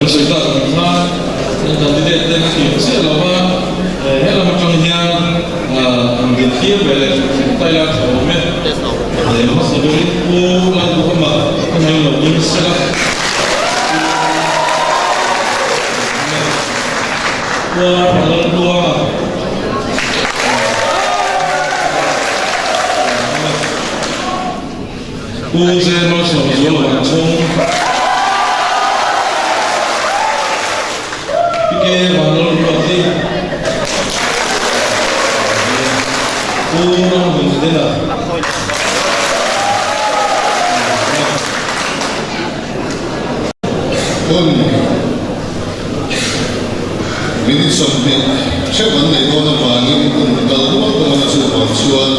sawi tak ang khan candidate ten a tih chiah lo a, he lam atang hian an din thlir ve leh taila tha awm e. Hmasa berin Pu Lalduhawma ka hming lo ding sela. Pu Lalduhawma. Pu Zemarsawmzuala Vanchhung, PK Vanlalruati, Pu Ramhunzela, Hun minute 20 theuh an neih dawn avangin hun kal rual dawn a chuvang chuan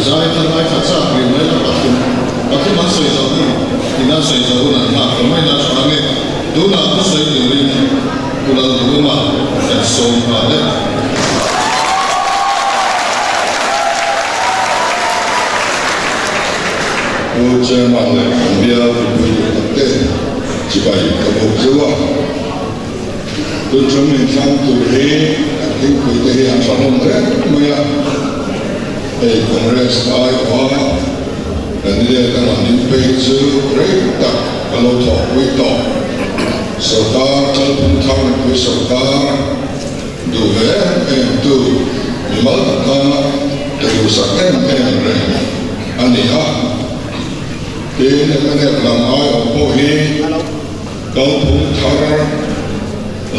zai kha ngaithla chak rih mai la pathum pathum an sawi zawh hun in an sawi zawh hun an nghak ta mai la tha ange tunah thusawi turin Pu Lalduhuma kan sawm nghal e. Pu Chairman leh kan bial mipui duh tak te chibai ka bawk zeuh a. Tun chung inthlang tur hi kan thingpui te hi an tha hlawm reng mai a. Hei Congress aiawha candidate a rawn inpeih chu rei tak ka lo thawhpui tawh. Sorkar kalphung thar mipui sorkar duh ve em em tu mimal taka ka duhsak em em reng a ni a. Tin, mnf lam aiawh pawh hi kalphung thar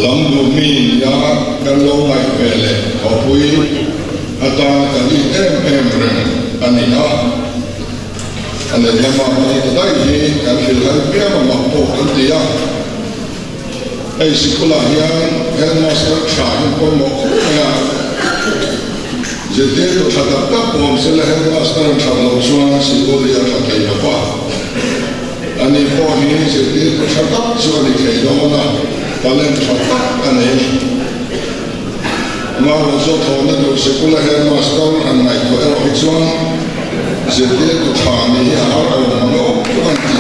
lam duh mi nia kan lo ngaih ve leh thawhpui atana kan it em em reng a ni a. A lehlamah kal ta daih hi kan hrilhhai piang a mak pawh kan ti a. Hei sikulah hian headmaster tha hi pawimawh khawp mai a. Zirtirtu tha tak tak pawh awm sela headmaster an that loh chuan sikul hi a tha thei lo va. Ani pawh hi zirtirtu tha tak chu a ni thei dawn a, talent tha tak a nei. Amaherawhchu thawhna duh sikula headmaster han ngaihtuah erawh hi chuan zirtirtu tha nih hi a har awm ang lo chu an ti.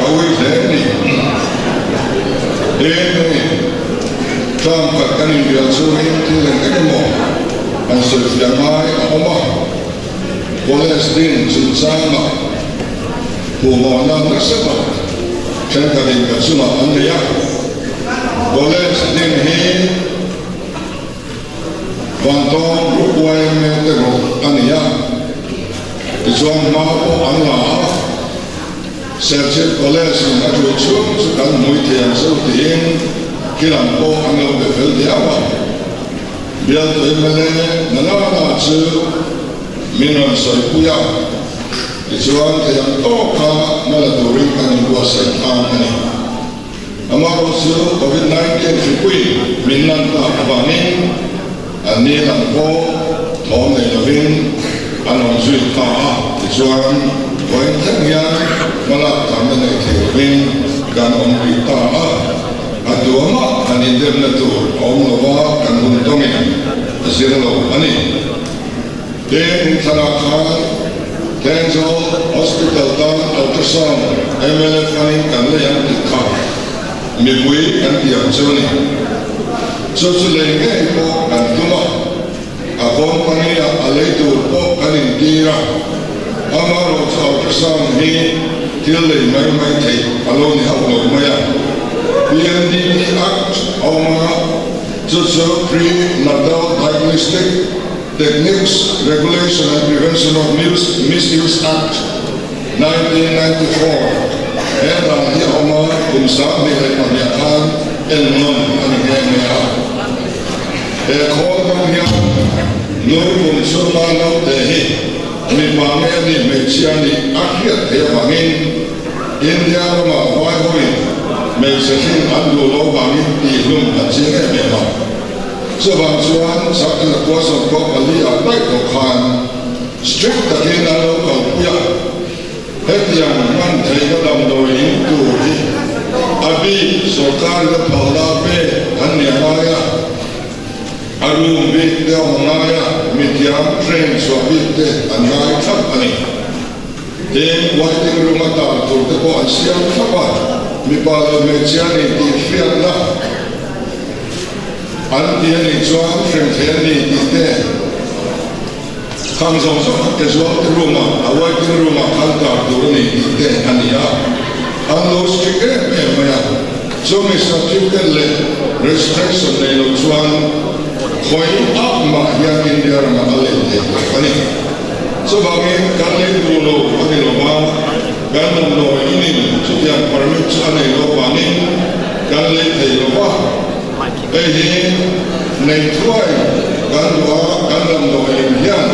Ka ui hle a ni. Tin, hei term khat kan inbial chungin thil eng eng emaw han sawifiah ngai a awm a, College din chungchangah Puhmawhna nasa tak thenkhatin ka chungah an nei a, College din hi Vantawng Group yma te rawh a ni a, tichuan hma pawh an la a, Serchhip College in a tul chhung chu kan hmui thei ang zo tiin khilam pawh an lo be fel diau a, Bialtu mla Nanana chu min rawn sawipui a. Tichuan, thei ang tawka hma la turin kan inbuatsaih tlang a ni. Amaherawh chu Covid 19 hripui min lan tak avangin an ni lam pawh thawm nei lovin an awm zui ta a. Tichuan, vawiin thleng hian hma lak thamna nei thei lovin kan awm rih ta a. A tuamah han indemna tur a awm lova kan hun tawngin a zir lo a ni. Tin, thlalak khan Thenzawl Hospital tan ultrasound mla fund-in kan lei ang tih kha mipui kan ti ang chu a ni. Chu chu lei ngei pawh kan tum a, a company-ah a lei tur pawh kan intir a, amaherawhchu ultrasound hi thil lei mai mai theih a lo ni hauh lo mai a. PNDT Act a awm a, chu chu Pre-Natal Diagnostic Techniques, Regulation and Prevention of Misuse Act, 1994, He dan hi a awm a, kum 22 khan en nawn a ni nghe nghe a. He khawl hmang hian nur kum chhunga naute hi mipa nge a nih hmeichhia a nih a hriat theih avangin India ramah vai hoin hmeichhe hrin an duh lo vangin tihhlum an ching em em a. Chuvang chuan Sakhi khua 44 ah daih tawh khan strict takin an lo kalpui a, hetiang hman theihna damdawi in tur hi a bik sorkarin a phalna pek an ni a ngai a, a room bik te awm a ngai a, mithiam train chhuah bik te an ngai thlap a ni. Tin, waiting room a tar tur te pawh an siam thlap a, mipa leh hmeichhia ni tih hriatna an ti a nih chuan hrem thei a ni tih te khang zawng zawng kha casual te room ah, a waiting room ah khan tar tur a ni tih te a ni a, an lo strict em em mai a. Chumi certificate leh registration nei lo chuan khawi ah mah hian India ramah a let thei lo a ni. Chuvangin kan lei duh lo a ni lo va, kan damdawi inin chutiang permit chu a nei lo vangin kan lei thei lo va. Hei hi nei thuai kan duh a, kan damdawi in hian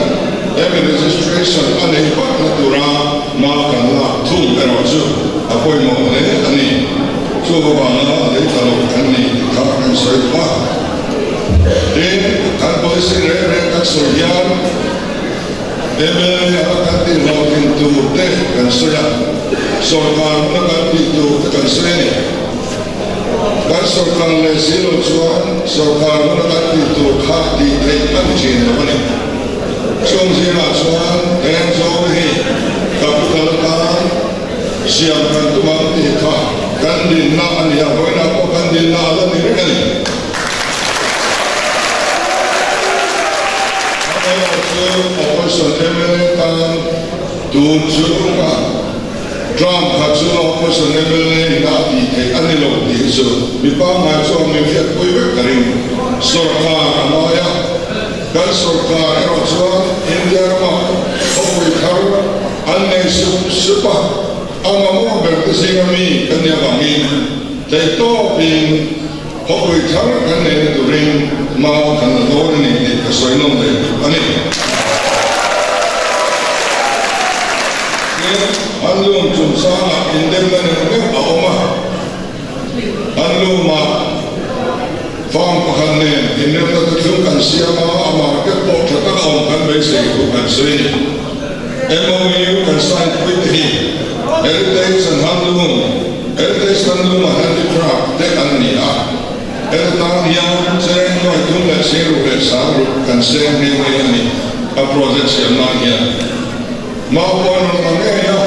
hemi registration a nei vat na tura hma kan lak thung erawh chu a pawimawh hle a ni. Chu avanga lei tla lo kan ni tih kha kan sawi duh a. Tin, kan policy reng reng kan sawi hian mla a kan tih hlawhtlin tur te kan sawi a, sorkar hmuna kan tih tur te kan sawi a ni. Kan sorkar leh si lo chuan sorkar hmuna kan tih tur kha tih theih a ni thin lo a ni. Chung zingah chuan heng zawng hi capital atan siam kan tum ang tih kha kan dinna a ni a, vawiinah pawh kan dinna a la ni reng a ni. Amaherawhchu opposition mla tan tun chhunga Trump kha chu opposition mla in a tih theih a ni lo tih hi chu mi pangngai chuan min hriatpui vek ka ring. Sorkar a ngai a, kan sorkar erawh chuan India rama khawpui thar an nei sup sup a, a mamawh ber te zinga mi kan nih avangin theihtawpin Khawpui thar kan neihna turin hma kan la dawn a ni tih ka sawi nawm leh duh a ni. Tin, an lum chungchangah indemna neuh neuh a awm a, an lumah farm pakhat nen inremna te thlung kan siam a, a market pawh tha tak a awm kan beisei thu kan sawi a ni. MOU kan sign pui te hi Heritage and Handloom Heritage Handloom-a handicraft te an ni a, heta tan hian cheng nuai thum leh siruk leh sangruk kan seng nghe nghe a ni a project siam nan hian. Mau pawh an rawn la ngei a,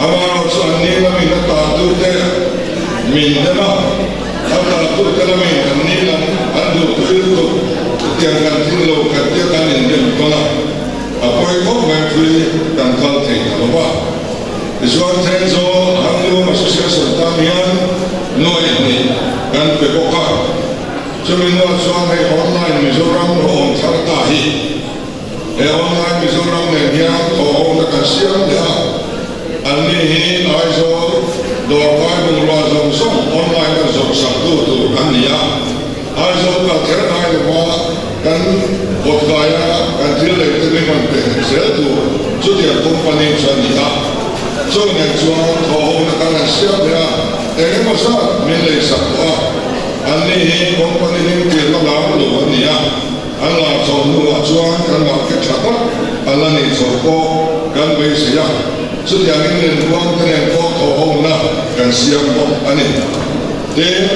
amaherawh chu an ni lamin a tahtute min dem a, a tahtute lamin an ni lam an duh tui lutuk chutiang kan thil lo khat tia kan indem tawn a, a pawi khawp mai thui kan kal thei ta lo va. Tichuan Thenzawl Handloom Association tan hian nuai hnih kan pe bawk a, chumi hnuah chuan hei Online Mizoram rawh awm thar ta hi he Online Mizoram nen hian thawhhawmna kan siam leh a, anni hi Aizawl dawrkai bungrua zawng zawng online a zawrh saktu tur an ni a, Aizawl kal kher ngai lova kan kawtkaia kan thil lei te min rawn pe hneh zel tur chutiang company chu a ni a. Chu nen chuan thawhhona kan han siam leh a, eng emaw zat min lei sak tawh a. Anni hi company hlim tirna lar lo an ni a, an lar chho hnuah chuan kan market tha tak an la nih chho pawh kan beisei a. Chutiangin lenkuang te nen pawh thawhhona kan siam bawk a ni. Tin,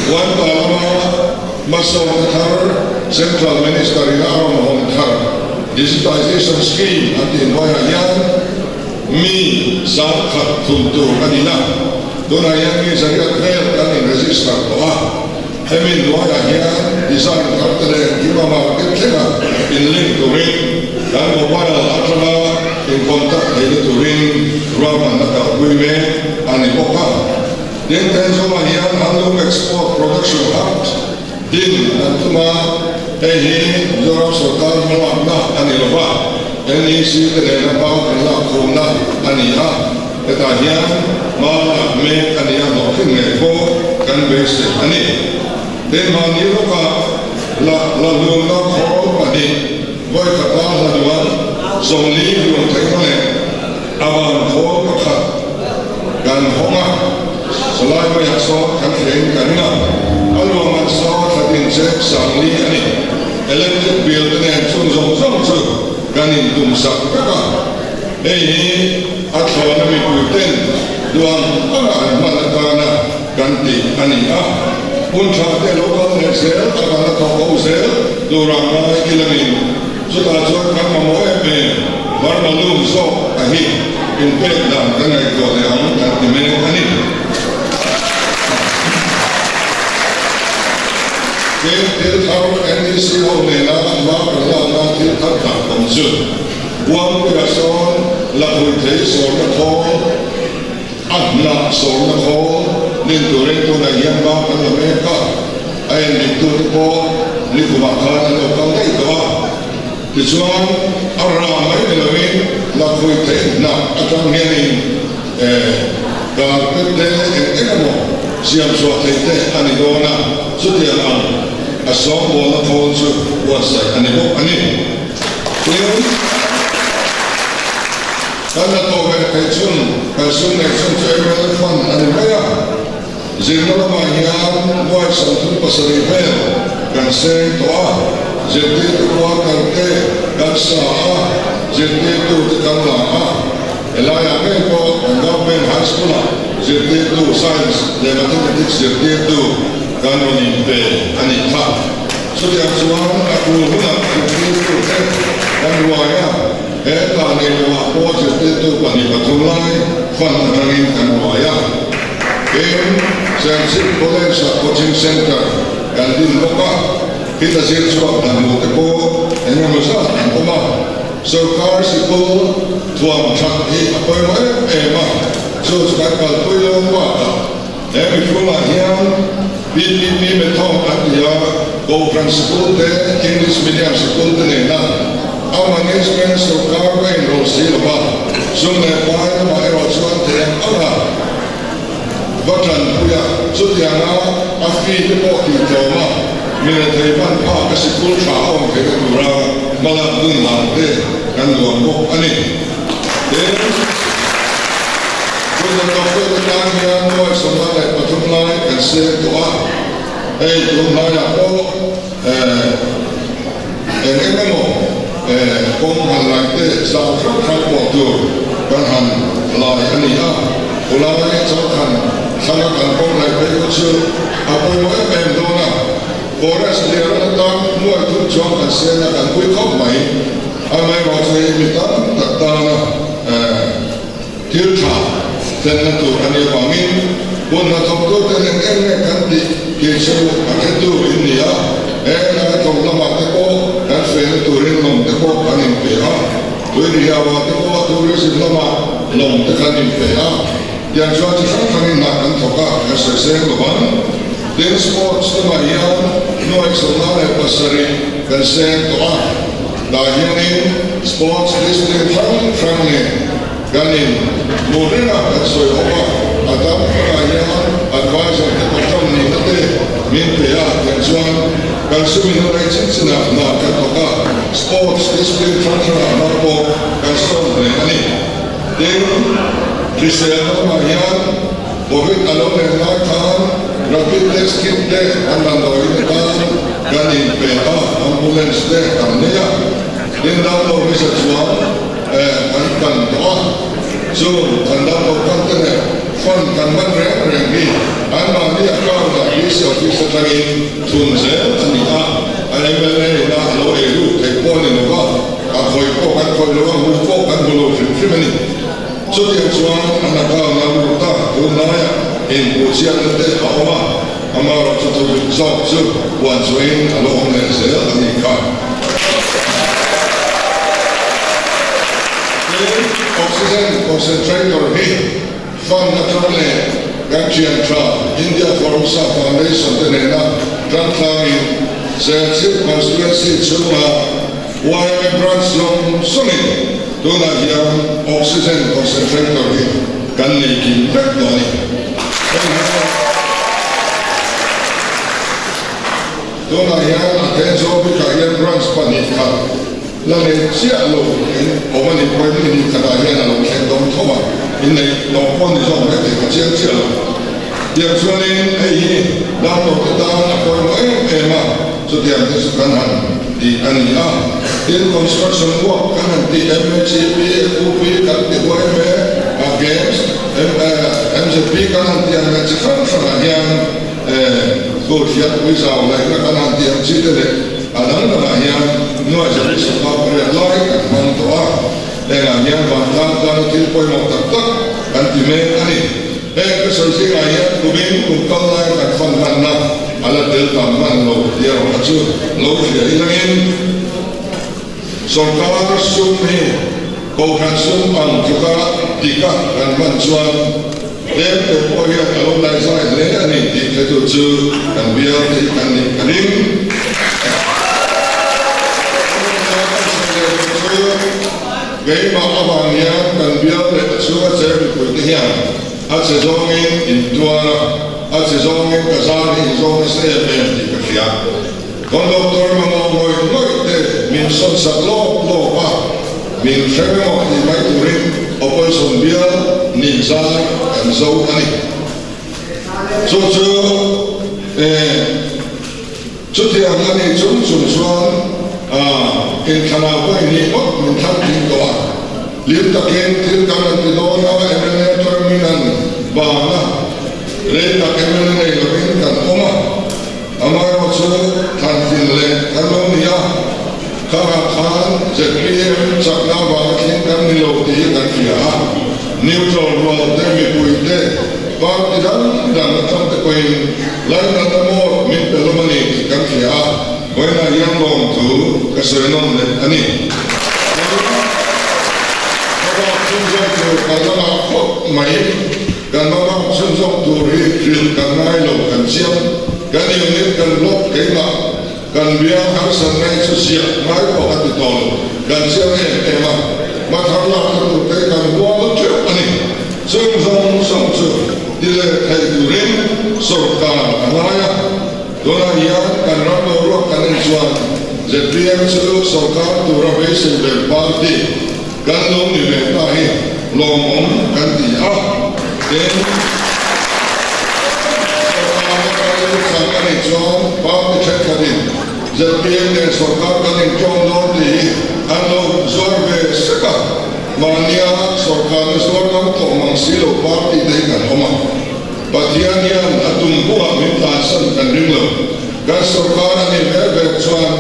Puanpa lama hmasawnna thar Central Minister in a rawn hawn thar Digitization Scheme an tih hnuaiah hian mi 10,000 thun tur a ni a, tunah hian mi zariat vel kan in register tawh a, hemi hnuaiah hian design thar te leh Hima Market thlenga in link turin kan mobile atanga in contact theihna turin ruahmanna kalpui mek a ni bawk a. Tin, Thenzawl-ah hian Handloom Export Production Hub din an tum a, hei hi Mizoram sorkar hmalakna a ni lo va, NEC te nena hma kan lakkhumna a ni a, hetah hian hma lak mek a ni a, hlawhtling ngei pawh kan beisei a ni. Tin, mahni lawkah la la hlumna khawl pahnih vawikhat-a hladuan 40 hlum theihna leh A van khawl pakhat kan hawng a, salai maiah sawn kan hrein ka ring a, a luang an sawn thla din che 40 a ni. Electric bill te nen chung zawng zawng chu kan intum sak vek a, hei hi a thlawna mipui ten duang anga an hman atana kan tih a ni a, hun tha te lo kal leh zel a kan la thawk ho zel turah ngai i langin. Chutah chuan kan mamawh em em Burma lum zawk a hi inpek dan kan ngaihtuah leh ang kan ti mek a ni. Tin, thil thar NEC ho nena hma kan lakna thil thar tak awm chu Buangpuia sawn Lakhuih thei sawrna khawl, A hnah sawrna khawl nin turin tunah hian hma kan la mek a, a endiktute pawh nikumah khan an lo kal daih tawh a. Tichuan, a rah mai ni loin lakhuih theih hnah atang hianin carpet te eng eng emaw siam chhuah theih te a ni dawn a, chutiang ang a sawngbawlna khawl chu buatsaih a ni bawk a ni. Tin. Kan la tawh ve theih chhun, kan sum neih chhun chu MLA fund a ni mai a. Zirna lamah hian nuai 37 vel kan seng tawh a, zirtirtu quarter te kan sa a, zirtirtu te kan la a. Helaiah ngei pawh kan Government High School-ah zirtirtu Science leh Mathematics zirtirtu kan rawn inpe a nih kha. Chutiang chuan a tul hunah zirtirtu te kan ruai a. He ta nei loah pawh zirtirtu 2 3 lai fund atangin kan ruai a. Tin, Serchhip College-ah Coaching Centre kan din bawk a, hita zir chhuak hna hmu te pawh eng emaw zat an awm a. Sorkar sikul thuam that hi a pawimawh em em a, chu chu kan kalpui lo bakah he mihrulah hian PPP method an ti a, Kohhran sikul te, English medium sikul te nena a management sorkar ka inrawlh si lo va, sum leh pai lamah erawh chuan thei ang ang a va tanpui a, chutianga a fee te pawh tih tlawm a, mirethei hman phak a sikul tha a awm theihna tura hmalak bun dan te kan luang bawk a ni. Tin, kut hnathawktute tan hian nuai 43 lai kan seng tawh a, hei tunhnaiah pawh eng eng emaw kawng han lai te zau hrang hrang pawh tur kan han lai a ni a, khulai changkhan thlanga kan kawng laih phei khaw chu a pawimawh em em dawn a, forest lian atan nuai thum chuan kan seng a kan pui khawp mai. Amaherawhchu hei mi tam tak tana thil tha thlenna tur a nih avangin hun hnathawktute eng eng nge kan tih tih chu a hretu in ni a, heng lai thawk lamah te pawh kan fehna turin lawm te pawh kan inpe a, tuirihiaua te pawh tourism lamah lawm te kan inpe a, tiang chuan chi hrang hrangin hna kan thawk a, kan sawi seng lo ang. Tin, sports lamah hian nuai 57 kan seng tawh a. Tah hianin sports discipline hrang hrang nen kan in hmu reng a, kan sawi ho a, a tam takah hian advisor te patron nihna te min pe a, tiang chuan kan sumin a rei chin chinah hna kan thawk a, sports discipline hrang hrangah hma pawh kan sawn hle a ni. Tin, hriselna lamah hian Covid a lo len lai khan rapid test kit te an damdawiin atan kan inpe a, ambulance te kan nei a, tin damlo hmasa chuan kan kan tawh a, chu kan damlo kan te leh fund kan hman reng reng hi anmahni account ah DC office atangin thun zel a ni a, a mla ina a lo ei ruk theih pawh a ni lo va, a khawih pawh kan khawih lo a, hmuh pawh kan hmu lo hrim hrim a ni. Chutiang chuan an account a lut a, tunlaiah inpuhchiatna te a awm a, amaherawh chu thudik zawk chu puan chhuahin a lo awm leh zel a nih kha. Tin, oxygen concentrator hi fund atang leh kan thian tha India Formosa Foundation te nena tantlangin Serchhip Constituency chhunga YMA branch zawng zawngin tunah hian oxygen concentrator hi kan nei kim vek tawh a ni. Tunah hian a Thenzawl bikah hian branch 2 khat la nei chiah lo in awm a ni pawhin ni hnih khatah hian a lo thleng dawn tho a, innei tawh pawh ni zawk mai thei ka chiang chiah lo. Tiang chuanin hei hi damlote tan a pawimawh em em a, chutiang te chu kan han tih a ni a. Tin, construction work kan han tih MHEP, FUP kan ti huai em e, a games, MZP kan han tih ang leh chi hrang hrangah hian thu hriatpui zau laihna kan han tih ang chi te leh. A dang dangah hian nuai zali sawmhma pariat lai kan hmang tawh a, hengah hian vantlang tana thil pawimawh tak tak kan ti mek a ni. Heng ka sawi zingah hian kumin kum kal lai kan fan hmanna a la tel tam hman lo tih erawh kha chu lo hria ilangin sorkar sum hi kohhran sum ang tluka tika kan hman chuan tlem te pawh hian a lo daihzai hle a ni tih hretu chu kan bial te hi kan nih ka ring. Keimah avang hian kan bial leh a chhunga che mipuite hian a che zawngin in tuar a, a che zawngin ka zar hi in zawng nasa em em tih ka hria. Conductor mamawh ngawih ngawih te min sawn sak lawp lawp a, min hre emaw tih mai turin opposition bial nih zai kan zo a ni. Chu chu eh. Chutiang a nih chung chung chuan inthlanah pawh innih ngawt min thlang thin tawh a, hlim takin thil kan rawn ti dawn a, mla term in an ban a, rei tak mla nei lovin kan awm a, amaherawh chu thlan tlin leh kan lo ni a, khangah khan zpm chakna avanga thleng kan ni lo tih hi kan hria a, neutral rual te mipui te party dang dang atang te pawhin Lainat a maw min pe hlawm a ni tih kan hria a, vawiinah hian lawmthu ka sawi nawn leh a ni. Kan hmabak chhunzawm tur kan la ngah khawp mai. Kan hmabak chhunzawm tur hi hrilh kan ngai lo, kan chiang. Kan unit kan block keimah kan biang harsatna hi chu ziah ngai pawh a ti tawh lo. Kan chiang em em a, hmathar lakna tur te kan hual teuh a ni. Chung zawng zawng chu ti leh theih turin sorkar a ngai a, tunah hian kan ram boruak kan en chuan zpm chu sorkar tura beisei ber party kan lo ni ve ta hi lawmawm kan ti a, tin, sorkarna kal chang a nih chuan party thenkhatin zpm nen sorkar kan inṭawm dawn tih hi an lo zuar ve sek a. Mahnia sorkarna zuar ngam tawh mang si lo party te hi kan awm a, Pathian hian a tum buah min tlansan kan ring lo. Kan sorkar a nih ber ber chuan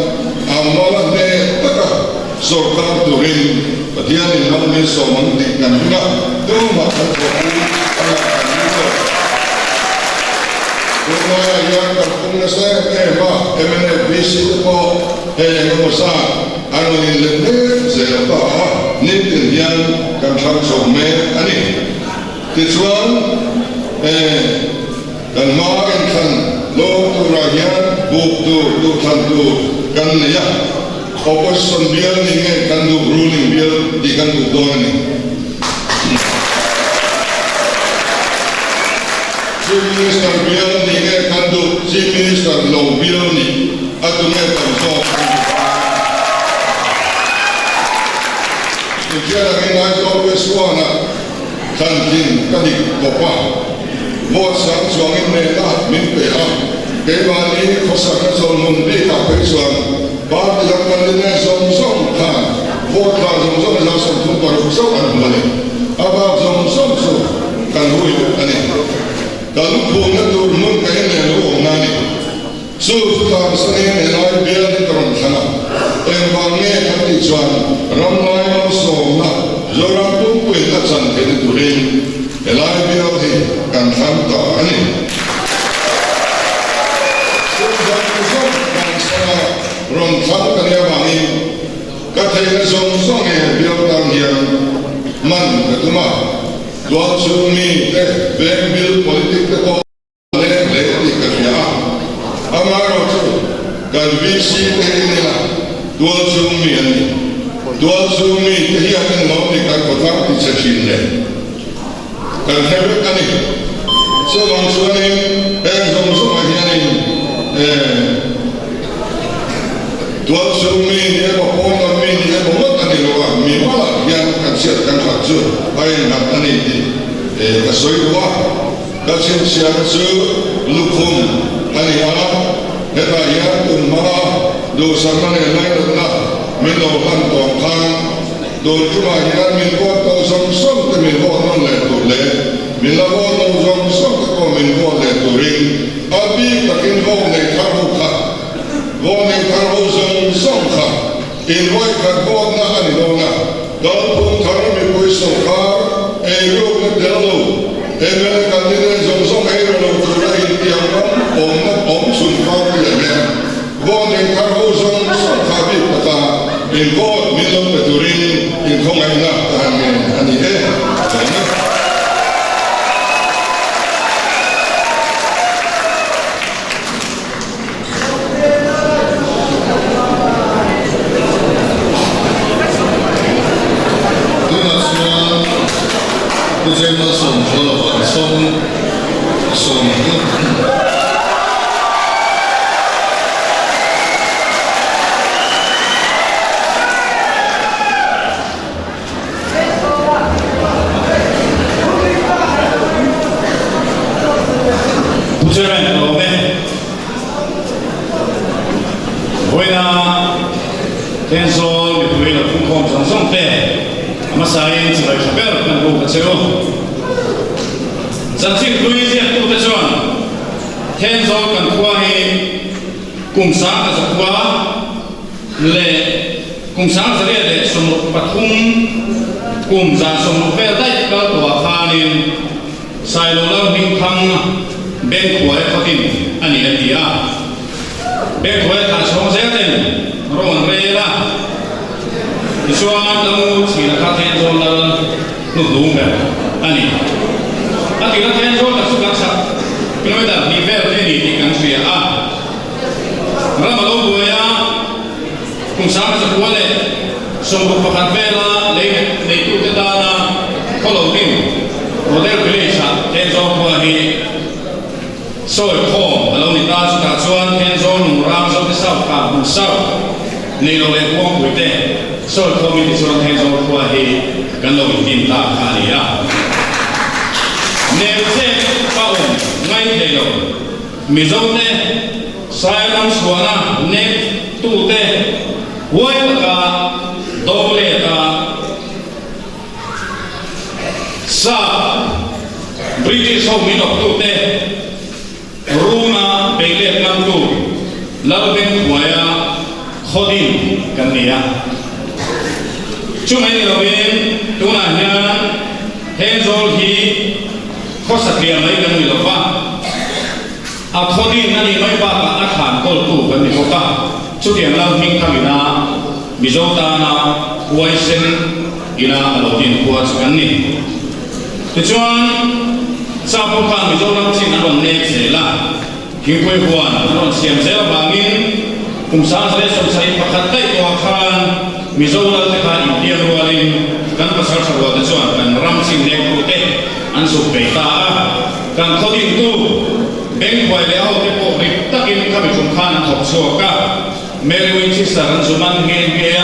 a mala hneh taka sorkar turin Pathianin mal min sawm ang tih kan ring a, tumah kan thawhpui a ngah kan ring lo. Tunlaiah hian kan pung nasa em em a, mnf, VC te pawh hei engemaw zat A rawn inlet mek zel ta a, nitin hian kan thlang chho mek a ni. Tichuan, e, kan hma inthlan lawm turah hian buk tur, duhthlan tur kan nei a, opposition bial nih nge kan duh ruling bial tih kan duh dawn a ni. Chief Minister bial nih nge kan duh, Chief Minister lo bial nih a tu nge tam zawk kan duh dawn a ni. Infial angin Aizawl West One-ah thlan tlin ka dik tawp a, vote sang chuangin nehna min pe a, keimahni khawsakna chawlhmun bikah phei chuan party lam candidate zawng zawng khan vote tla zawng zawng za 36 zauh an hmu a ni. A bak zawng zawng chu kan hui vek a ni. Ka lukhumna tur hmun ka en leh lo awmna a ni. Chu chu tlansanin helai bial hi ka rawn thlang a, engvang nge kan tih chuan ram lai malsawmna Zoram pumpuiin a chan theihna turin helai bial hi kan thlang ta a ni. Chu zawng zawng tlansana rawn thlang ka nia vangin ka theihna zawng zawng he bial tan hian hman ka tum a, tualchhung mite veng bil politic te pawh Leng hle tih ka hria a, amaherawh chu kan VC te hi nila tualchhung mi an ni. Tualchhung mi te hian englo ni kan khawtlang ti chhe thin le kan hre vek a ni. Chuvang chuanin heng zawng zawngah hianin tualchhung mi ni emaw pawn lam mi ni emaw ngawt a ni lo a, mi malah hian kan chhiat kan that chu a innghat a ni tih ka sawi duh a. Ka chhinchhiahna chu lukhum a ni a, hetah hian kum hmanga duhsakna leh lainatna min lo hlan tawh khan tun tumah hian min vote tawh zawng zawng te min vote nawn leh tur leh min la vote lo zawng zawng te pawh min vote leh turin a bik takin vote nei thar ho kha vote nei thar ho zawng. Sawrkar eirukna tel lo, mla candidate zawng zawng eira lo tura intiam ram awmna awm chhun party ah hian vote inthar ho zawng zawng kha bik taka in vote min lo pe turin inkhawngaihna ka han ngen a ni e. Lawm e. Tunah chuan Pu Jameson Zualova an sawm sawm ang. Pu Chairman ka lawm e. Vawiina Thenzawl mipui lo phungkhawm zawng zawng te a hmasain chibai tha ber kan buk a che u. Chanchin hlui ziaktute chuan Thenzawl kan khua hi kum sang ka zakhua leh Kum 1963 kum 60 vel daih kal tawhah khanin Sailo Lal Hmingthang Bengkhuai khawtin a ni a ti a. Bengkhuai thlah chhawng zel ten rawn rel a. Tichuan Lalngur Chhina kha Thenzawl Lal hnuhnung ber a ni. A tira Thenzawl tak chu kan chak kilometer hnih vel te a ni tih kan hria a. Ram a lo buai a. Kum 1961 vela lei neitute tana khaw din Model Village-ah Thenzawl khua hi sawi khawm a lo ni ta. Chutah chuan Thenzawl Lungrang Zote South Kang Hmun South nei lo leh Buangpui te sawi khawmin tichuan Thenzawl khua hi kan lo intin ta kha a ni a. Nel chet a awm ngai thei lo. Mizote Sairam chhuahna nek tute huai taka do let a sap British ho min awk tute runa bei let ngam tu Lalbeng huaia khawdin kan ni a. Chumai ni lovin tunah hian Thenzawl hi khawsa tliah mai kan ni lova. A khawdin a nih mai bakah a thlan kawltu kan ni bawk a, chutiang lam hming thang ina Mizo tana huaisen ina a lo din khua chu kan ni. Tichuan, Sap ho khan Mizoram chin an rawn nek zel a, thingpui huan an rawn siam zel avangin kum 1971 daih tawhah khan Mizo lalte kha inhliam rualin kan pasal tha rualte chuan kan ram chin nektute an zuk bei ta a. Kan khaw dingtu Bengkhuai leh hote pawh rit takin kha miṭhum khan an thawk chhuak a, Mary Winchester an zu man nghe nghe a,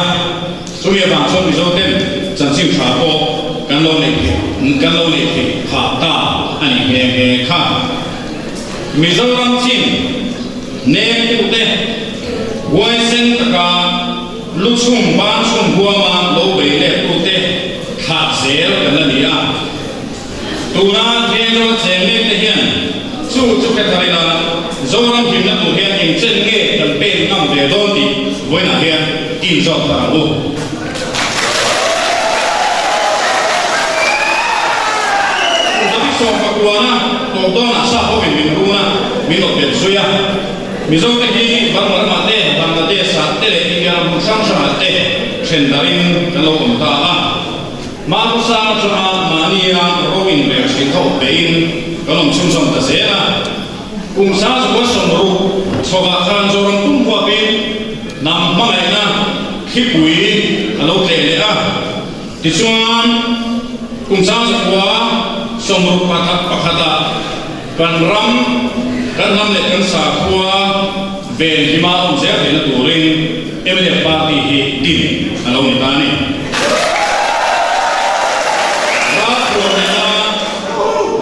chumi avang chuan Mizoten chanchin tha pawh kan lo neih theih kan lo neih theih phah ta a ni nghe nghe kha. Mizoram chin nengtute huaisen taka lu chhung ban chhung huama lo bei lettute thlah zel kan la ni a. Tuna Thenzawl cheng mek te hian chu chu hre thar ila, Zoram hlimna tur hian eng chen nge kan pen ngam ve dawn tih vawiinah hian inzawt thar ang u. David Sawmpakuana tawp dawnah sap hovin min run a, min awt bet zui a. Mizote hi Burma ramah te, Bangladesh-ah te leh India ram hmun hrang hrangah te then darin kan lo awm ta a. Hmangsa atanga mahnia ro inrel thin ho peiin kan awm chhunzawm ta zel a. Kum 1960 chhovah khan Zoram tum huapin hnam hmangaihna thlipui a lo tleh leh a. Tichuan, kum 1961ah kan ram, kan hnam leh kan sakhua ven hima awm zel theihna turin mnf party hi din a lo ni ta a ni.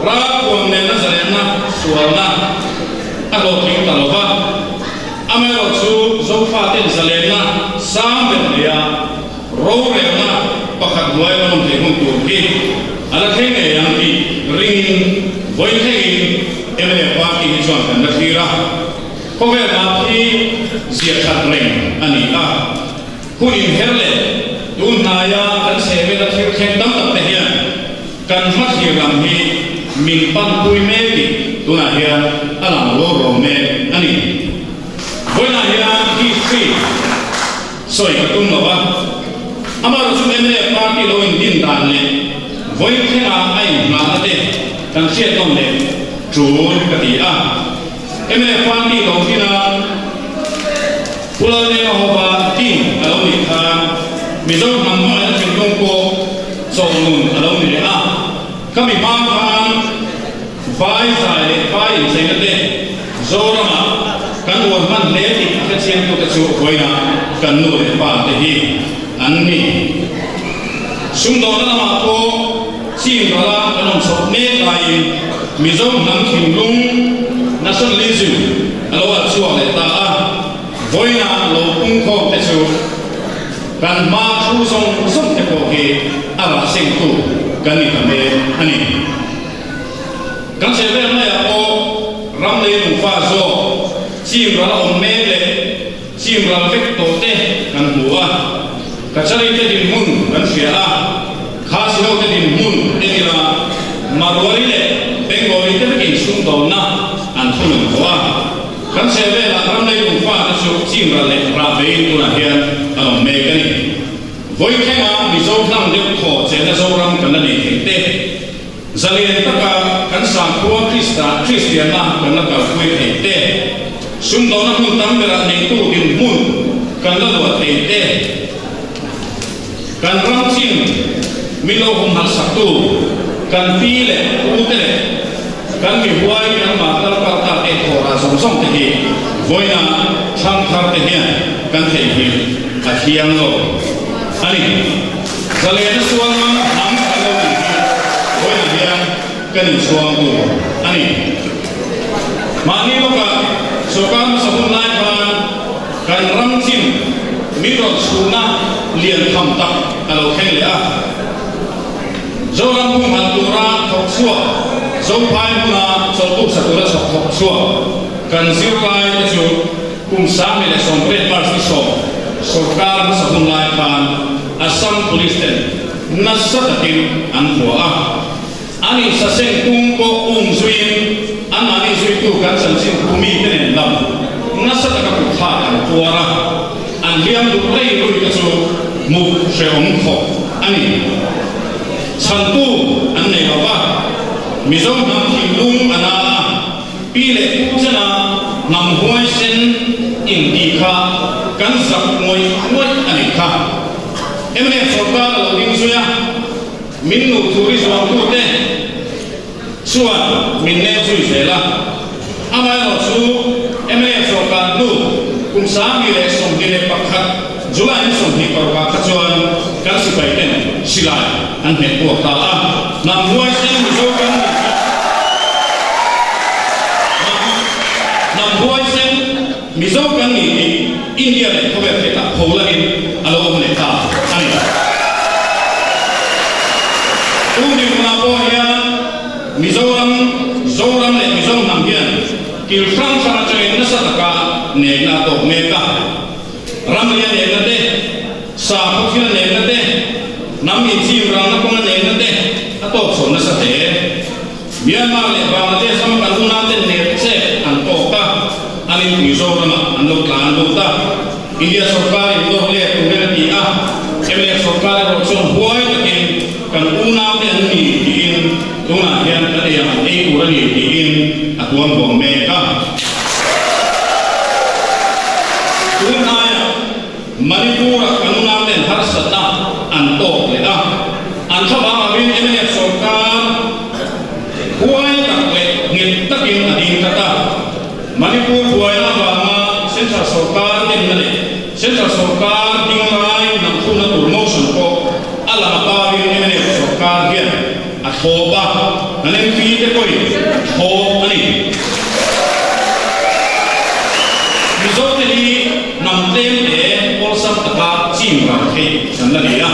Ralthuam nena zalenna sualna a hlawhtling ta lo va, amaherawhchu Zofaten zalenna sang ber neia Rorelna pakhat hnuai kan awm theih hun tur hi a la thleng ngei ang tih ringin vawi thlengin mla party hi chuan kan la thlir a. Khawvel ap hi ziah that reng a ni a. Hun inher leh tun hnaia kan chhehvela thil thleng tam tak te hian. Kan hmathlir lam hi min panpui mek tih tunah hian a lang ruau ruau mek a ni. Vawiinah hian history sawi ka tum lo a, amaherawhchu mnf party lo indin dan leh vawiin thlengah a inhnahna te kan hriat nawn leh tul ka ti a. Mnf party lo din a, Pu Lalnema Hova din a lo nih khan Mizo hnam hmangaihna thinlung pawh chawlhnun a lo ni leh a. Khami hma khan Vai zai leh Vai incheina te Zoramah kan uar hman hle tih a hrechiangtute chu vawiinah kan nu leh pa te hi an ni. Sumdawhna lamah pawh chin rala kan awm chhoh mek laiin Mizo hnam thinlung, nationalism, a lo alh chhuak leh ta a, vawiinah lo pungkhawm te chu kan hma thu zawng zawng te pawh hi a rah sengtu kan ni ta mek a ni. Kan chheh vel maiah pawh ram lei lungfa zawk chim ral a awm mek leh chim ral vek tawh te kan hmu a, Kachari te dinhmun kan hria a, Khasi ho te dinhmun en ila Marwari leh Bengali te vekin sumdawnna an thunun tawh a, kan chheh velah ram lei lungfa te chu chim ral leh rah veiin tunah hian an awm mek a ni. Vawikhenga Mizo hlang deuh thaw chenna Zoram kan la nei thei te. Zalen taka kan sakhua Krista Kristianna kan la kalpui thei te, sumdawhna hmun tam berah neitu dinhmun kan la luah thei te, kan ram chin min lo humhalh saktu kan pi leh pu te leh kan mihuai kan mah kal kal ta te thawhrah zawng zawng te hi vawiina thlang thar te hian kan theihnghilh a thiang lo a ni. Zalena sual ngam hnam kan lo tih hi vawiinah hian kan inchhuang tur a ni. Mahni lawkah sorkar hmasa hun lai khan kan ram chin min rawn chhuhna lian tham tak a lo thleng leh a. Zoram humhalh tura thawk chhuak, Zophai hmuna chawlhbuk sa tura chhawk thawk chhuak kan zirlai te chu Kum 1018 March ni sawm sorkar hmasa hun lai khan Assam Police ten nasa takin an hua a, an insaseng tum pawh um zuiin anmahni zuitu kan chanchin thu mite nen lam nasa taka kutthlak an tuar a, an hliam duh rei rui te chu hmuh hrehawm khawp a ni. Chhantu an nei lo va, Mizo hnam thinlung a na a. Pi leh pu chana hnam huaisen intih kha kan zak ngawih ngawih a nih kha. Mnf sorkar a lo ding zui a, min nuh tur i zuangtute chuan min nek zui zel a. Amaherawh chu mnf sorkar hnu kum 2021 July ni 26 kha chuan kan sipaiten silai an hmet puak ta a, hnam huaisen Mizo kan nih hi hnam huaisen Mizo kan nih tih India leh khawvel hriatah pholangin a lo awm leh ta a ni. Tun dinhmunah pawh hian Mizoram, Zoram leh Mizo hnam hian kil hrang hrang atangin nasa taka nekna a tawk mek a. Ramria nekna te, sakhaw thil nekna te, hnam inchim rangna kawnga nekna te a tawk chho nasa hle. Myanmar leh Bangladesh rama kan unaute nek chet an tawk a, an inpui Zoramah an lo tlan lut a. India sorkarin nawr let turin a ti a, mnf sorkar erawh chuan huai takin kan unaute an ni tiin tunah hian kan ei ang an ei tur a ni tiin a tuam huam mek a. Tun hnaia Manipur-a kan unauten harsatna an tawk leh a, an thlavang avin mnf sorkar huai tak leh nghet takin a ding tlat a. Manipur buaina avanga Central sorkar enna leh Central sorkar ding lai nangthumna tur motion pawh a lang a parin mnf sorkar hian a thlawp a, kan MP te pawhin thlawp a ni. Mizote hi hnam tlem te awlsam taka chim ral theih kan la ni a,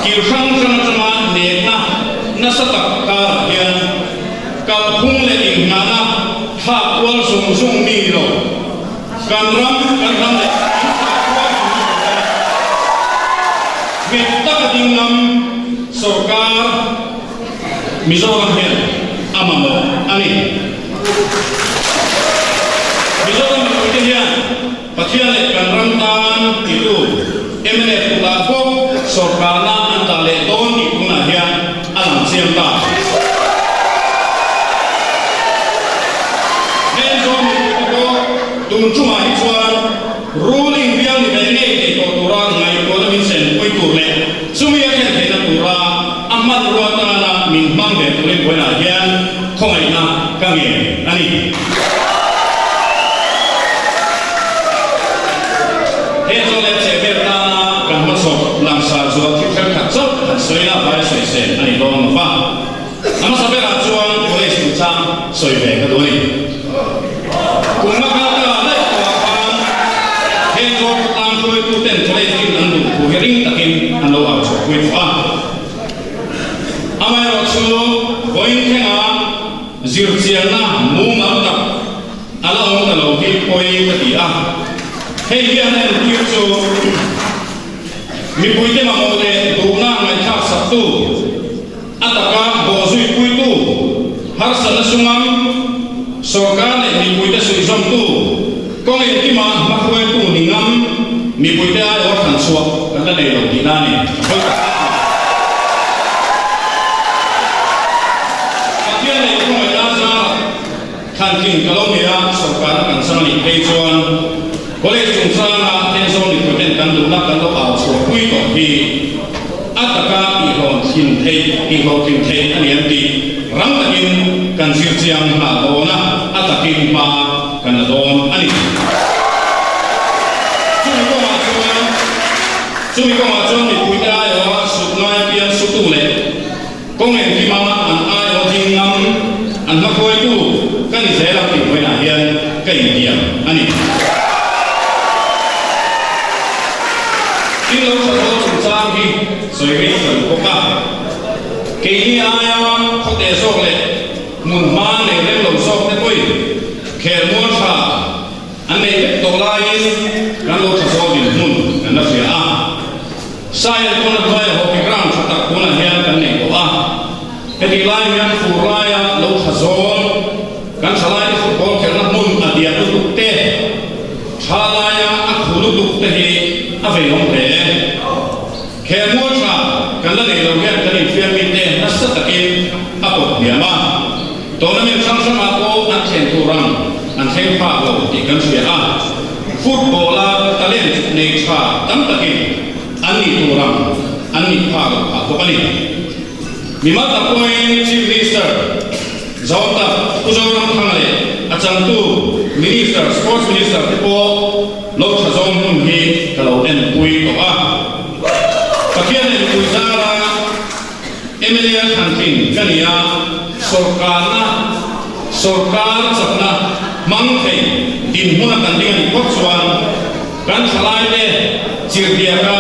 kil hrang hrang atanga nekna nasa tak karah hian kalphung leh inhnahna thlak kual zung zung mi ni lo, kan ram, kan ram leh kan thlak kual zung zung lo nghet taka ding ngam sorkar. Mizoram hian a mamawh a ni. Mizoram mipuite hian Pathian leh kan ram tan titu mnf kutah bawk sawrkarna an dah leh dawn tih tunah hian a lang chiang ta. Heng zawng mipuite pawh tun chungah hi chuan ruling bial ni ve ngei thei tawh tura ngaihtuahna min senpui tur leh chumi a thlen theihna tura a hmanrua tana min hmang ve turin vawiinah hian khawngaihna ka ngen a ni. He chaw leh chehvel tana kan hmachhawp langsar zual thil thenkhat chauh han sawi la vai sawi sen a ni dawn lo va. A hmasa berah chuan college chungchang sawi ve ka duh a ni. Kum nga kal ta daih tawhah khan he chaw khawtlang hruaituten college din an duh thu hi ring takin an lo au chhuahpui tawh a. Amaherawhchu vawiin thlenga Zirchianna mumal tak a la awm ta lo hi pawi ka ti a, hei hian a entir chu mipuite mamawh leh duhna ngaihthlak saktu, a taka bawhzuipuitu, harsatna sungam, sawrkar leh mipuite suihzawmtu, kawng engkima hmahruaitu ni ngam mipuite aiawh thlan chhuah kan la nei lo tihna a ni. A pawi tak tak a ni. Pathian leh khawngaihna zara thlantlin ka lo nia sawrkarna kan chang a nih phei chuan College chungchanga Thenzawl mipuiten kan duhna kan lo au chhuahpui tawh hi a taka tihhlawhtlin theih tihhlawhtlin theih a ni an tih ram takin kan zir chiang nghal dawn a, a takin hma kan la dawn a ni. Chumi kawngah chuan chumi kawngah chuan mipuite aiawha sut ngai pian sutu leh Kawng engkima an aiawh ding ngam, an hmakhuaitu ka ni zel ang tih vawiinah hian ka intiam a ni. Tin lo tha zawl chungchang hi sawi rik ka duh bawk a. Keini aia khawte zawk leh hmun hma nei rem lo zawk te pawhin khelmual tha an nei vek tawh laiin kan lo tha zawl dinhmun kan la hria a. Sail pawn a hnuaia hockey ground tha tak tunah hian kan nei tawh a, hetih lai hian fur laia lo tha zawl, kan thalaite football khelhna hmun a diat lutuk te, tha laia a khu lutuk te hi a veiawm hle. Khelmual tha kan la nei lo hian kan infiam mite nasa takin a pawt hniam a, tournament hrang hrangah pawh an thlen tur ang an thleng phak lo tih kan hria a. Football-a talent nei tha tam takin an nih tur ang an nih phak loh phah bawk a ni. Mimal tak pawhin Chief Minister Zawngtak Pu Zoramthanga leh a changtu Minister, Sports Minister te pawh lo tha zawng hun hi ka lo enpui tawh a. Pathian leh mipui zara mla a thlan thin ka ni a, sawrkarna, sawrkar chakna hmang thei dinhmuna kan ding a nih phawt chuan kan thalaite chirhbiaka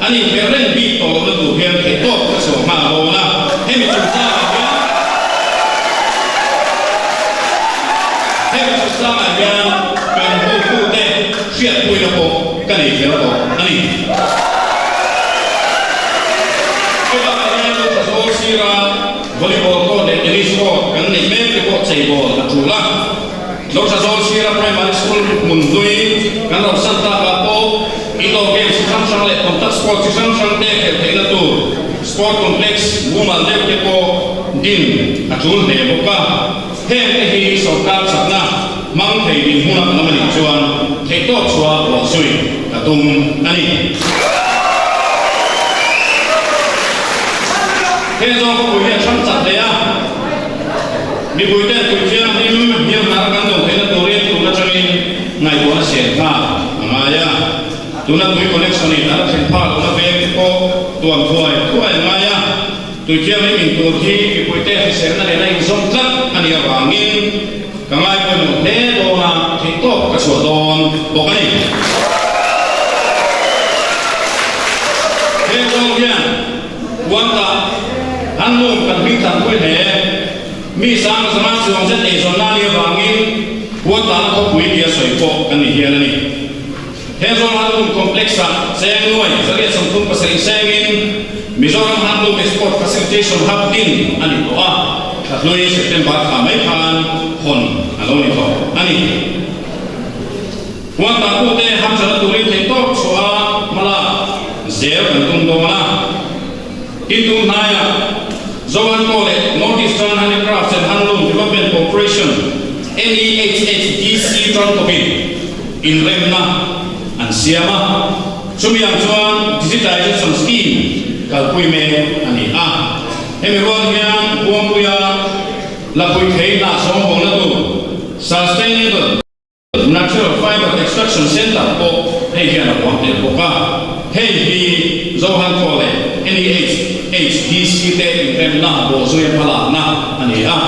an inkher reng bik tawh lohna tur hian theihtawp ka chhuah nghal dawn a, hemi chungchangah hian hemi chungchangah hian kan hotute hriatpuina pawh ka nei kher tawh a ni. Hei bakah hian Luther Zawl sira volleyball court leh tennis court kan neih mek te pawh cheibawl a tul a. Luther Zawl sira primary school hmun hlui kan lo san takah pawh indoor games chi hrang hrang leh contact sport chi hrang hrang te khelh theihna tur sport complex mumal deuh te pawh din a tul hle bawk a. Heng te hi sawrkar chakna hmang thei dinhmun a kan awm a nih chuan theihtawp chhuah ruah zui ka tum a ni. Heng zawng khawpui hi a hrang chak hle a, mipui ten tui thianghlim hniam hnar kan dawn theihna turin tun atangin ngaihtuahna siam nghal a ngai a. Tuna tui connection in a la thlen phak lohna veng te pawh tuam thuai thuai a ngai a. Tui thianghlim in tur hi mipuite hriselna nena inzawm tlat a nih avangin ka ngai pawimawh hle dawn a, theihtawp ka chhuah dawn bawk a ni. He kawng hian Kuanta Hanlum kan hming than pui hle. Mi sang zanga chuang zet eizawnna a nih avangin Kuanta na khawpui tia sawi pawh kan ni hial a ni. He zawn Hanlum Complex-ah cheng nuai 137 sengin. Mizoram Handloom Export Facilitation Hub din a ni tawh a, thla hlui September thla mai khan hawn a lo ni tawh a ni. Huan tantute hamthatna turin theihtawp chhuah a hmalak zel kan tum dawn a. Tin tun hnaiah Zoanco leh North Eastern Handicrafts and Handloom Development Corporation, NEHHDC, tan tawpin inremna an siam a. Chumi ang chuan Digitization Scheme kalpui mek a ni a. Hemi rual hian Buangpuia Lapui thei hna sawngbawnna tur Sustainable Natural Fibre Extraction Centre pawh hei hian a huam tel bawk a, hei hi Zohanco leh NEHHDC te inremna bawhzuia hmalakna a ni a,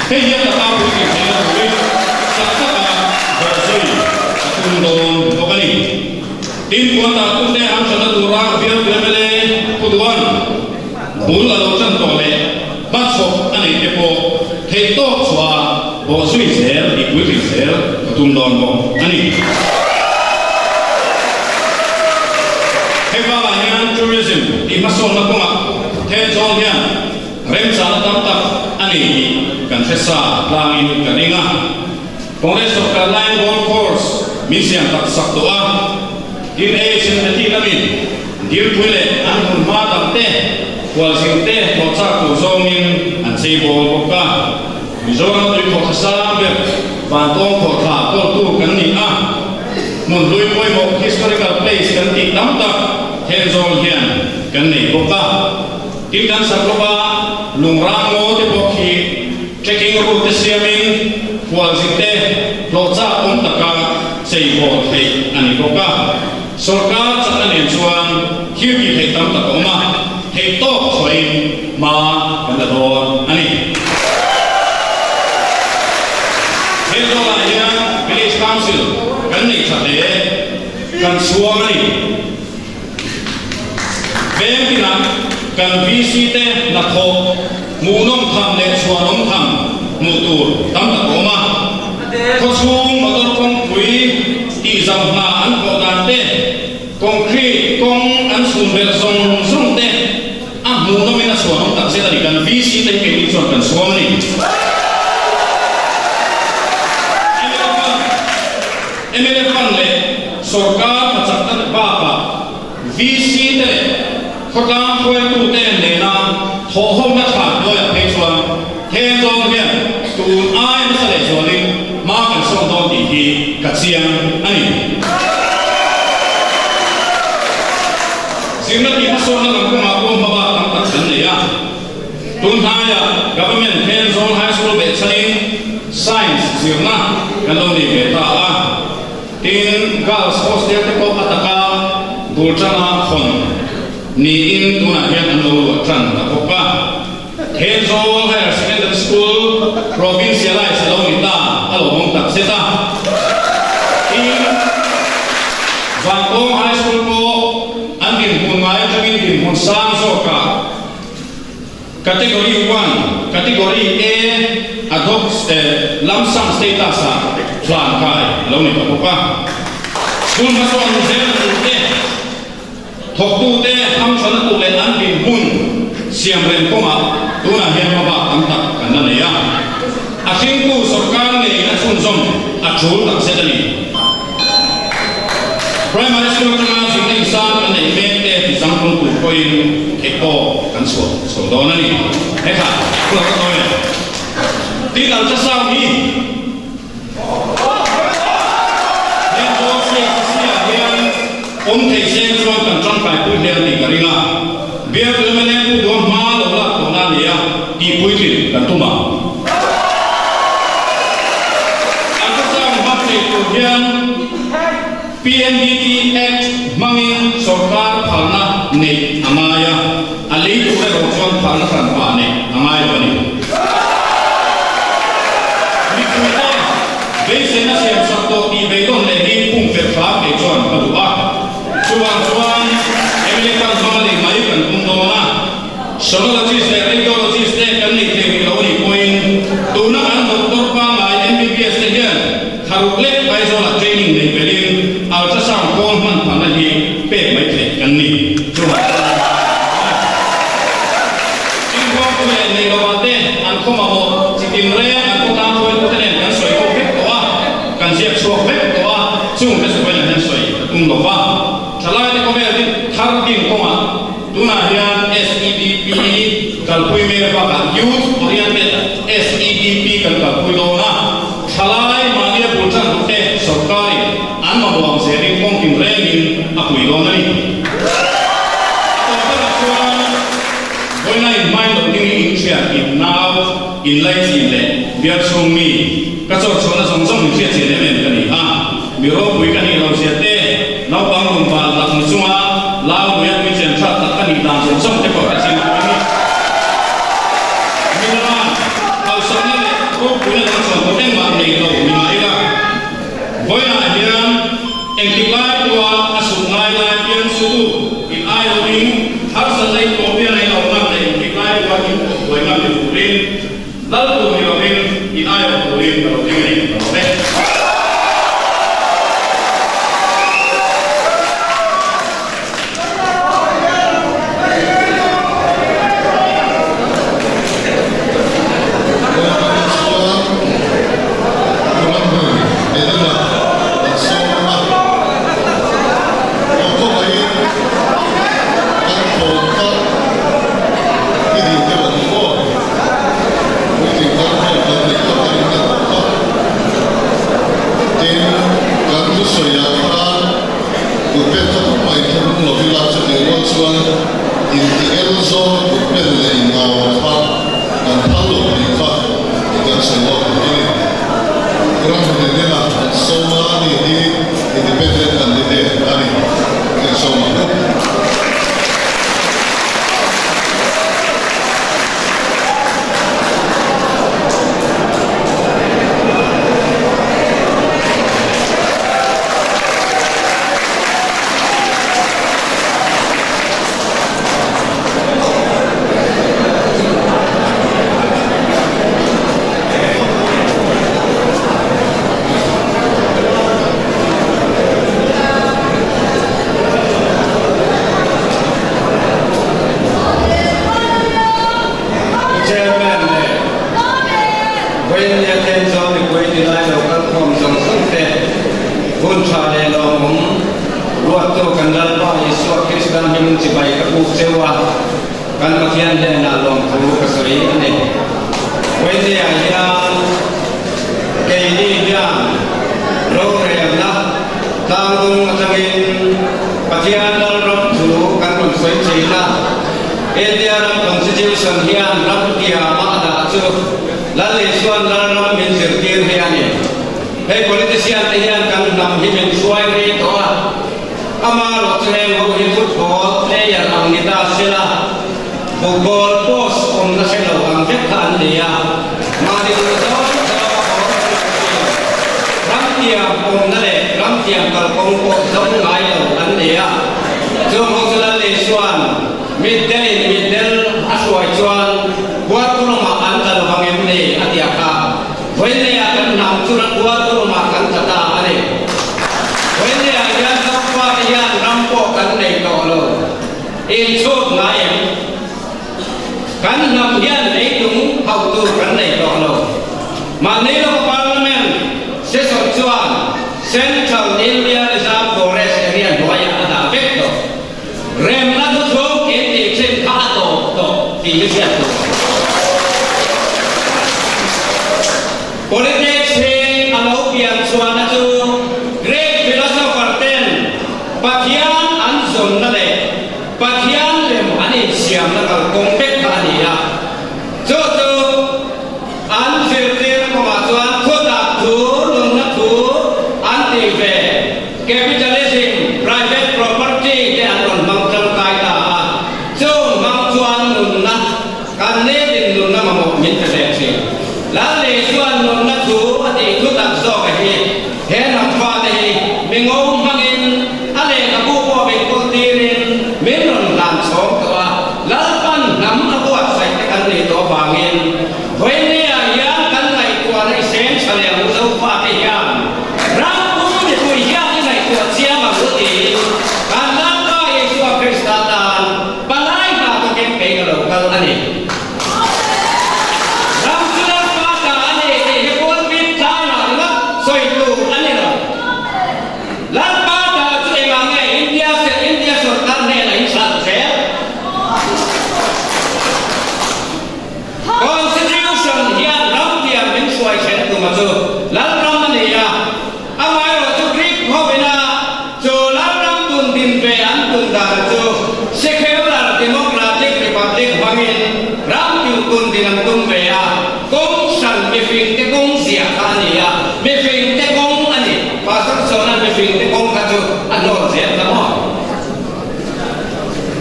hei hian a tlangpui tih theihna turin chak taka bawhzui a tum dawn bawk a ni. Tin, puan dahtute an hralhna tura bialtu mla Puduan bul a lo tan tawh leh hmachhawp a neih te pawh theih tawk chhuah a bawhzui zel i puitling zel ka tum dawn bawk a ni. Hei bakah hian tourism tih hmasawnna kawngah Thenzawl hian remchana tam tak a nei tih kan hre sa tlangin ka ring a. Congress sawrkar laiin golf course min siam tak sak tawh a, tin Asian athletic lamin dilpui leh an hun hma dang te, khualzin te hlawh chak tur zawngin an chei bawl bawk a. Mizoram tui khawhthla sang ber Vantawng khawhthla kawltu kan ni a, hmun hlui pawimawh historical place kan tih tam tak Thenzawl hian kan nei bawk a. Tin kan sak lawk a, lungrang ngaw te pawh khi trekking route te siamin khualzin te hlawh chak awm taka chei bawl theih a ni bawk a. Sorkar chakna nen chuan thil tih theih tam tak a awm a, theih tawk chhuahin hma kan la dawn a ni. He zawlah hian Village Council kan nei tha hle, kan chhuang a ni. Veng tinah kan VC te hnathawh hmuhnawm tham leh chhuanawm tham hmuh tur tam tak a awm a. Khawchhung motor kawngpui tihzau hna an thawh dan te, concrete kawng an chhun belh zawng zawng te a hmuhnawmin a chhuanawm tak zet a ni. Kan VC te hi keini chuan kan chhuang a ni. Mla fund leh Sorkar hmachakna te bakah VC te leh khawtlang hruaitute nena thawhhawmna tha hnuaiah phei chuan Thenzawl hian tun ai hmasa leh zualin hma kan sawn dawn tih hi ka chiang a ni. Zirna tih hmasawnna lam kawngah pawh hmabak tam tak kan nei a. Tun hnaiah Government Thenzawl High School behchhanin Science zirna kan lo nei ve ta a. Tin, Girls Hostel te pawh a taka bul tanga hawn niin tunah hian an lo luah tan ta bawk a. Thenzawl Higher Secondary School provincialize a lo ni ta a lo hawng tak zet a. Tin, Vangkawng High School pawh an dinhmun ngai atangin dinhmun sang zawkah Category one, Category A adopt lump sum status ah hlan kai a lo ni ta bawk a. School hmasawn zel tur te, thawktute hamthalna tur leh an dinhmun siam reng kawngah tunah hian hmabak tam tak kan la nei a. A hringtu sorkar ngeiin a chhunzawm a tul tak zet a ni. Primary school atanga zirna insang kan neih mek te ti zanghlum tur pawhin theihtawp kan chhuah chho dawn a ni. Hekha, thu lo ka tawi e. Tin ultrasound hi heng Gold CHC ah hian awm thei seng chuan kan tangkaipui hle a tih ka ring a. Biak mla pu duang hma lo lak tawhna a ni a, tihpuitlin kan tum ang. Ultrasound hmang thei tur hian PNDT Act hmangin sorkar phalna neih a ngai a, a lei tur erawh chuan phalna hranpa neih a ngai lo a ni. Mipuite beiseina siamsak tawh tih beidawn leh hi pumfelh hram kei chuan ka duh a. Chuvang chuan mla tan hmang leh mai kan tum dawn a, Sonologist leh Radiologist te kan neih thei rih lo a nih pawhin tuna kan doctor pangngai MBBS te hian tharuk lek Aizawlah training neih belhin ultrasound kawl hman phalna hi pek mai theih kan ni. Chuvang chuan. khaw mamawh chi tinreng an khawtlang hruaitute nen kan sawi ho vek tawh a, kan ziak chhuak vek tawh a, chungte chu vawiin hian sawi ka tum lo va. Thalaite khawvel hi thar ding kawngah tunah hian SEDP kalpui mek bakah Youth Oriented SEDP kan kalpui dawn a, thalai mahnia bul tan duhte sawrkarin an mamawh ang zelin kawng tinrengin a pui dawn a ni. A tawp berah chuan vawiina inhmai loh ding hi inthian, innau, inlaichin leh bial chhung mi ka chawrchhuahna zawng zawng inhriat chian em em ka ni a. Mi ropui ka nih lo zia te, naupang lungval tak ni chunga lau lui a tui chen tha tak ka nih dan zawng zawng te pawh ka chiang pui a ni. Mi lama hausakna leh ropuina dang chuan tur engmah nei lo ni mah ila, vawiinah hian engtik lai pawha a suk ngai lai pian su u in ai lovin harsatna in tawh pian a in auh ngam leh engtik lai pawha in tawh buai ngam ni turin Lal tur ni lovin in aiawh turin ka lo ding a ni, ka lawm e. Chuan Ramhmun Edena an sawm a, aw khawngaihin kan thawm kha i dil deuh ang maw? Puitling tan pawh kan neih tak a rinna tawh kha. Tin, kan thusawiah khan kut pen kha tum mai thlung lo ila chutih rual chuan inti el zawng kut pen leh ingau kha kan phal lo tih kha i kan sawi lawk duh a ni. Ramhun enena an sawm a ni hi independent candidate a ni. Kan sawm ang u. Chairman leh Vawiinnia Thenzawl mipui tilai lo kalkhawm zawng zawng te hun tha leh lawmawm ruattu kan Lalpa Isua Krista hming chibai ka puk cheu a, kan Pathian hnenah lawmthu ka sawi a ni. Vawiinnia hian keini hian rorelna Tlangdung atangin Pathian Lalram thu kan rawn sawi thin a, India ram Constitution hian ram tiama a dah chu Lal Isua'n Lalram min zirtir hi a ni. Hei politician te hian kan hnam hi min hruai rei tawh a, ama rawhchheng ho hi football player ang ni ta sela, football post awmna hre lo ang vek kha an ni a, mahni duh zawng zawng a haw reng lo thin. Ramtiam awmna leh ramtiam kalkawng pawh zawng ngai lo an ni a, chung ho chu Lal Isua'n mitdelin mitdel a hruai chuan Hualturumah an tla lo vang em ni a ti a kha. Vawiineiah kan hnam chu Hualturumah kan tla ta a ni. Vawiineiah hian Zofate hian ram pawh kan nei tawh lo. Inchhut ngai em? Kan hnam hian leitung hauh tur kan nei tawh lo. Mahni lawka Parliament session chuan Central India Reserve Forest area hnuaiah a dah vek tawh. Remna thuthlung intih thin kha a tawp tawh tih hi hriat tur. Politics hi a lo pian chhuahna chu Greek philosopher ten Pathian an zawnna leh Pathian lem an insiamna kalkawng vek kha a ni a. Chu chu an zirtir kawngah chuan thutak thu, nunna thu an tih ve, capitalism, private property te an rawn hmang tangkai ta a. Chung hmang chuan nunna, kan nitin nunna mamawh min pe ve thin. Lal Isua'n nunna thu a tih thutak zawk a hi. He hnam fate hi mi ngo hmangin a lehkhabu pawh min kawl tirin min rawn hlan chhawng tawh a, Lalpan hnam a buatsaih te kan nih tawh avangin vawinia hian kan ngaihtuahna i seng tha leh ang u Zofate hian ram pum mipui hian i ngaihtuah chiang ang u tiin kan Lalpa Isua Krista tan palai hna tawkin kei ka lo kal a ni. Ram. tuma chu Lalram a ni a, amaherawhchu Greek hovina chu Lalram tun din ve an tum dan chu Secular Democratic Republic hmangin ram tiu tun din an tum ve a, kawng hran mifingte kawng ziah kha a ni a, mifingte kawng a ni. Pastor Sawna'n mifingte kawng kha chu a hnawl zel ta maw?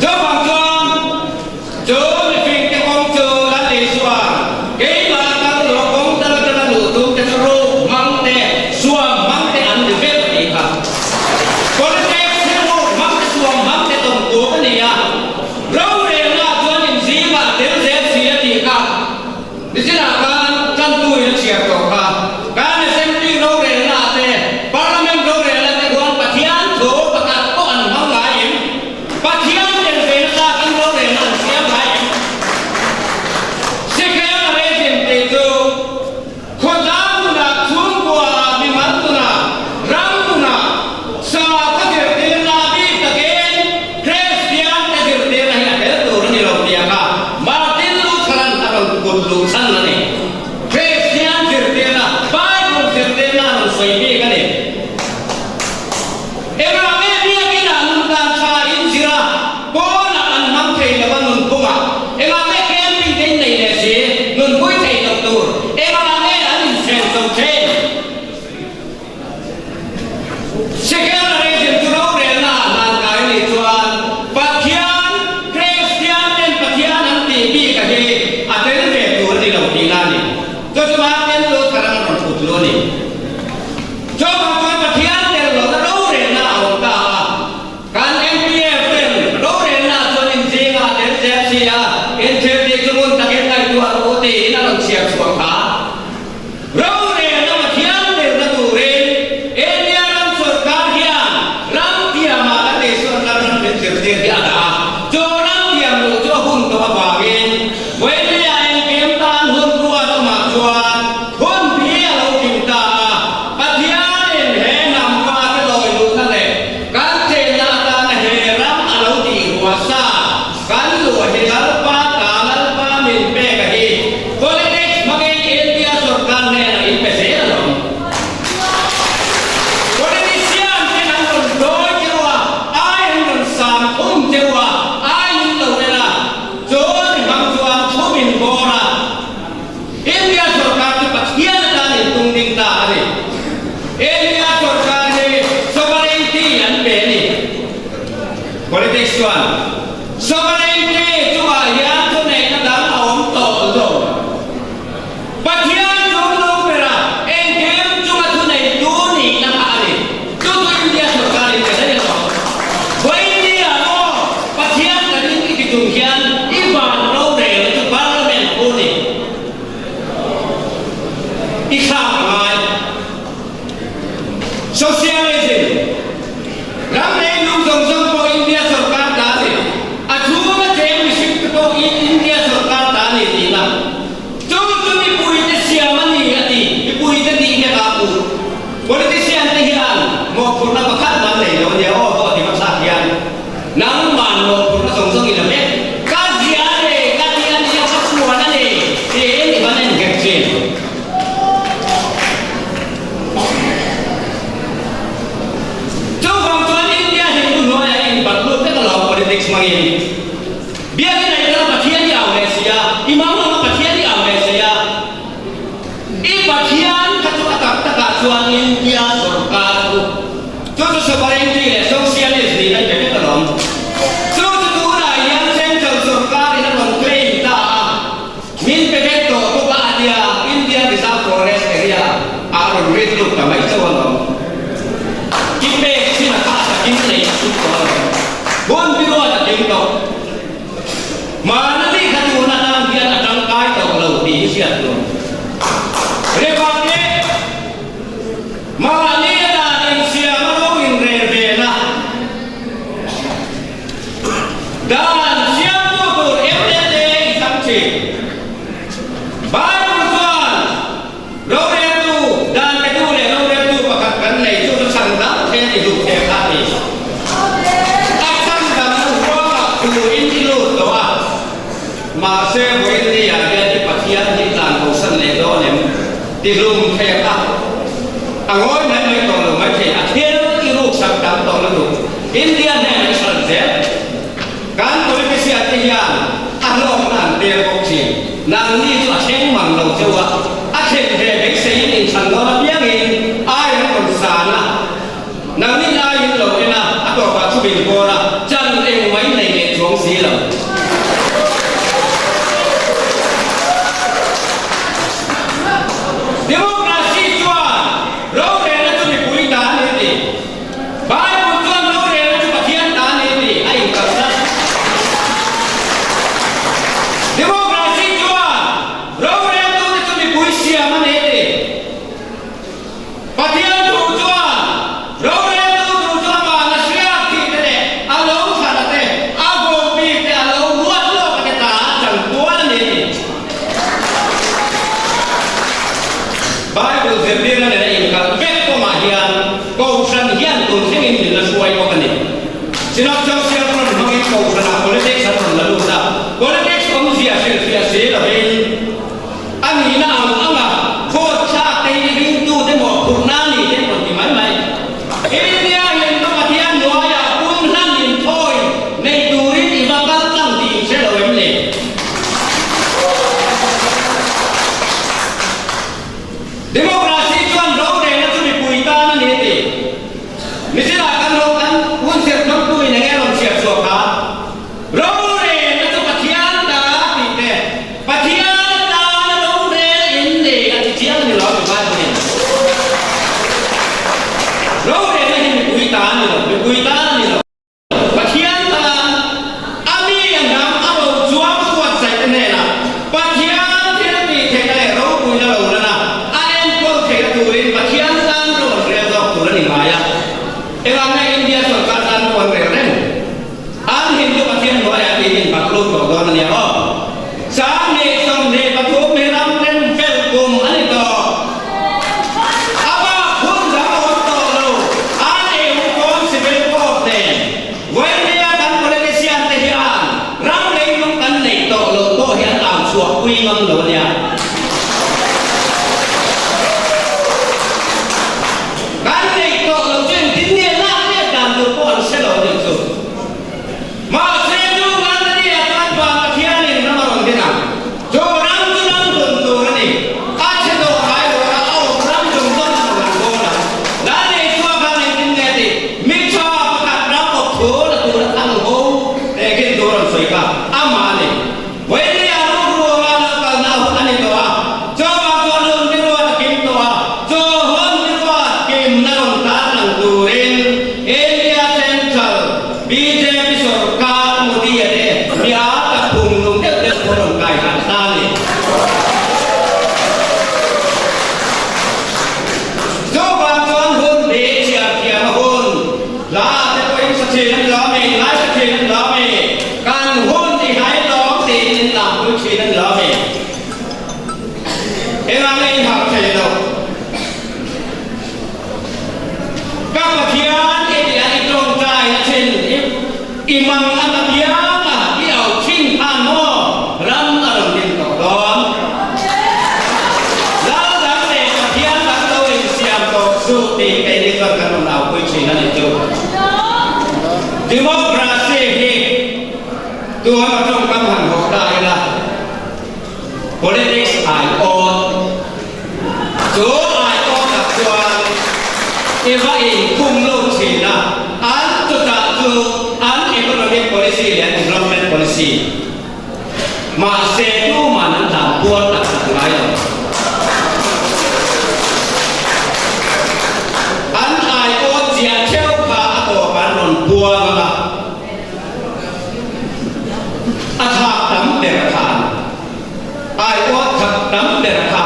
Chuvang chuan chu mifingte kawng chu Lal Isua keimah kal lo kawng tal atanga luh tum te chu ruk hmang te, suam hmang te an ni vek tih kha. Politics hi ruk hmang te, suam hmang te tawng tur a ni a, rorelna chuan inzingah tel zel si a tih kha. Nichinah khan tantu in a chhiar tawh kha. Kan Assembly rorelna te, Parliament rorelna te khuan Pathian thu pakhat pawh an hmang ngai em? Pathian tel ve nasa kan rorelna an siam ngai em? Secularism tih chu khawtlang nunah, chhungkua ah, mimal nunah, ram nunah, sakhaw zirtirna bik takin Kristian te zirtirna hi a tel tur a ni lo tia kha Martin Luther-a'n a rawn kut luh chhan a ni. Kristian zirtirna, Bible zirtirna a rawn sawi bik a ni. Engah nge biakinah nun dan tha in zir a, pawnah an hmang thei lo a nunphungah? Engah nge camping te in nei leh si, nunpui thei lo tur? Engah nge an inchen chho thin? Secularism chu rorelna ah hlan kai a nih chuan Pathian, Kristian ten Pathian an tih bik a hi a tel ve tur a ni lo tihna a ni. Chu chu Martin Luther an rawn thut lu a ni. Chuvang chuan Pathian tel lohna rorelna a awm ta a, kan MPF ten rorelna chuan inzinga a tel zel si a, inthil tih chu ngun takin ngaihtuah rawh u tiin a rawn chhiar chhuah kha. Rorelna Pathian tirna turin India ram sorkar hian ram thiamah kan Isuan ram ram min zirtir hi a dah a, chu ram thiam luh chu a hun tawh avangin Vawinia engkim tan hun ruat awmah chuan hun bi a lo kim ta a, Pathianin he hnam fate lawi luhna leh kan chenna atana he ram a lo tih ruahsa Kan luah hi Lalpa ta Lalpa min pek a hi politics hmangin India sorkar hnenah in pe zel alawm. Politician ten an rawn dawi cheu a, ai an rawn sam thum cheu a, ai min lo en a, chu ni hmang chuan thum in bawr a. India sorkar chu Pathian atan in tung ding ta a ni. India sorkar hi sovereignty an pe a ni. Politics chuan sovereignty chungah hian thuneihna dang a awm tawh lo. Pathian chung lo bera engkim chunga thuneitu nihna kha a ni. Chu chu India sorkar in pe daih alawm. Vawinia maw Pathian kan in i ti chung hian i van rorelna chu parliament pu ni i thlak a ngai. Socialism, Ram leilung zawng zawng pawh India sorkar ta a ni. A chhunga cheng mihring te pawh in India sorkar ta a ni tihna. Chu chu mipuite siam a ni a ti. Mipuite tih hian a pu. Politician te hian mawhphurhna pakhat man nei lo a nia aw pawh ti hmasa hian nangman mawhphurhna zawng zawng i la vek. Ka zia a ni, ka ti a ni a, ka chhuan a ni tiin i van en nghet thin. Chuvang chuan India hi thu hnuaiah a inbat lut vek alawm politics hmangin. Biakin a inral Pathian i au leh si a, i mang anga Pathian i au leh si a. I Pathian kha chu a tak takah chuan India sorkar chu chu chu sovereignty leh socialist nih a ni vek alawm. Chu chu tunah hian central sorkarin a rawn claim ta a. Min pe vek tawh bawk a ania India Reserve Forest area ah a rawn rin lut ta mai chauh alawm. I pek chin a kha a takin nei a sut tawh alawm. Hun bi ruat a tling tawh. Mahna mi kha tun atang hian a tangkai tawh lo tih hi hriat tur. Republic mahni a dan insiam a ro inrel ve na. Dan siamtu tur MLA i thlang thin. Bible chuan roreltu, dan petu leh roreltu pakhat kan nei chu chu chhan dang then i duh thei kha a ni. A chhan dang huangah thuin i lut tawh a, mahse vawiin ni ah hian i Pathian hi tlan bosan leh dawn em? Tihlum thei a kha a ngawi mai mai tawh lo mai thei, a thil i ruksak tam tawh lutuk. India hnenah i hralh zel. Kan politician te hian a hlawkna an tel bawk thin. Nangni chu a thleng mang lo cheu a, a thlen ve beiseiin inchhan dawn apiangin ai an rawn san a, nangnin ai in lo en a, a tawpah chu min bawr a, chan eng mai nei leh chuang si lo. Democracy chuan rorelna chu mipui ta a ni ti. Bible chuan rorelna chu Pathian ta a ni ti a inkalsan. Democracy chuan roreltute chu mipui siam a ni ti. Pathian thu chuan roreltu tur chu amah la hriat tih te leh a lo thlan a te, a vohbik te, a lo ruat lawk a te ta a chan kual a ni ti. Bible zirtirna nena inkalh vek kawngah hian Kohhran hian tun thlengin min la hruai bawk a ni. Synod Social Front hmangin Kohhranah politics an rawn la lut a, politics awmzia hrilhfiah si lovin a nihna ang anga vote thlak te hi ringtute mawhphurhna a ni te an rawn ti mai mai. India hian ka Pathian hnuaiah pum hlan inthawi nei turin i va kal tlang tih in hre lo em le? Democracy chuan rorelna chu mipui tan a ni a ti. Mizinah kan ro kan hun chhiat hmangtu in enge rawn chhiat chhuak kha? Rorelna chu Pathian ta tih te, Pathian tana rorel in nei a ti chiang a ni lo a ti Bible in. Rorelna hi mipui ta a ni lo, mipui tan a ni lo. Pathian tan a mi a hnam a ro chuang buatsaih te hnenah Pathian thil tih theihna leh ropuina lo lana a enkawl theihna turin Pathian tan ro an rel zawk tur a ni ngai a. Engah nge India sorkar tan ro an rel reng? An Hindu Pathian hnuaiah tiin inbak lut tawh dawn a nia aw. 2023 hi ram rem fel kum a ni tawh. A bak hun dang a awm tawh lo. An EU kawn civil court nen Vawinia kan politician te hian ram leilung kan neih tawh loh pawh hi an au chhuah pui ngam lo a nia. Kan neih tawh loh chu engtin nge lak let dan tur pawh an hre lo a nih chu. Mahse chu Nandani-a chuan Pa Pathianin ram a rawn din ang. Chu ram chu ram hlun tur a ni. A chhe tawh ngai lo a, a awm ram zawng zawng a rawn bawl ang. Nandani chua khan engtin nge a tih? Mi tha pakhat ram awp thu la tur a thang ho teh khin tur a rawn sawi kha amah a ni. Vawinia rukruanga lo kalna a hun a ni tawh a, chuvang chuan hun ni ruat a kim tawh a, chu hun ni ruat kimna rawn tarlang turin India Central Bjp sorkar Modi-a te mi a tak phung lung deuh deuh pawh rawn kai harh ta a ni. Chuvang chuan hun hi chhiar thiam a hun, hla te pawhin sa thin an lawm e, ngai sa thin an lawm e, kan hun i hai lawm tiin in lam pui thin an lawm e. Engah nge in harh thei lo? Ka Pathian i ti a i tawngtai a thin i i mang a ta piang a i auh thin khan maw ram a rawn din tawh dawn. Lal dang leh Pathian dang lo insiam tawh suh tih keini chuan kan rawn aupui thin a nih chu. Democracy hi tuan a tawngkam han hawh ta ila politics ai awn. Chu ai kawngah chuan i va inkhum lut thin a, an chutah chu an economic policy leh an development policy mahse tuman an hlan puar tak tak ngai lo. An ai awn chiah theuh kha a tawp an rawn puang ang a, a thlak tam ber kha an. Aiawt khat tam ber kha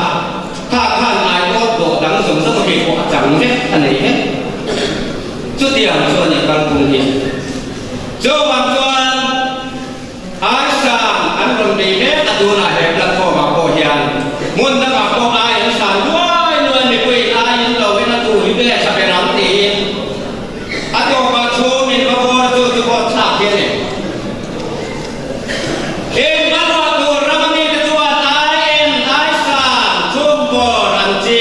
kha khan aiawt dawh dang zawng zawng hi pawh a chang vek a nei vek. Chutiang chu a ni kalphung hi. Chuvang chuan Aisang an rawn bei mek a tunah he platform ah pawh hian hmun dangah pawh ai an san luai luai mipuiin ai in lo en a tu hi vel tha ber ang tiin a tawpah chhungin va bawr chu chu pawh thlak hi a ni. Eng hmanrua tur ram a mite chuan ai en, ai san, chhungkaw an ching.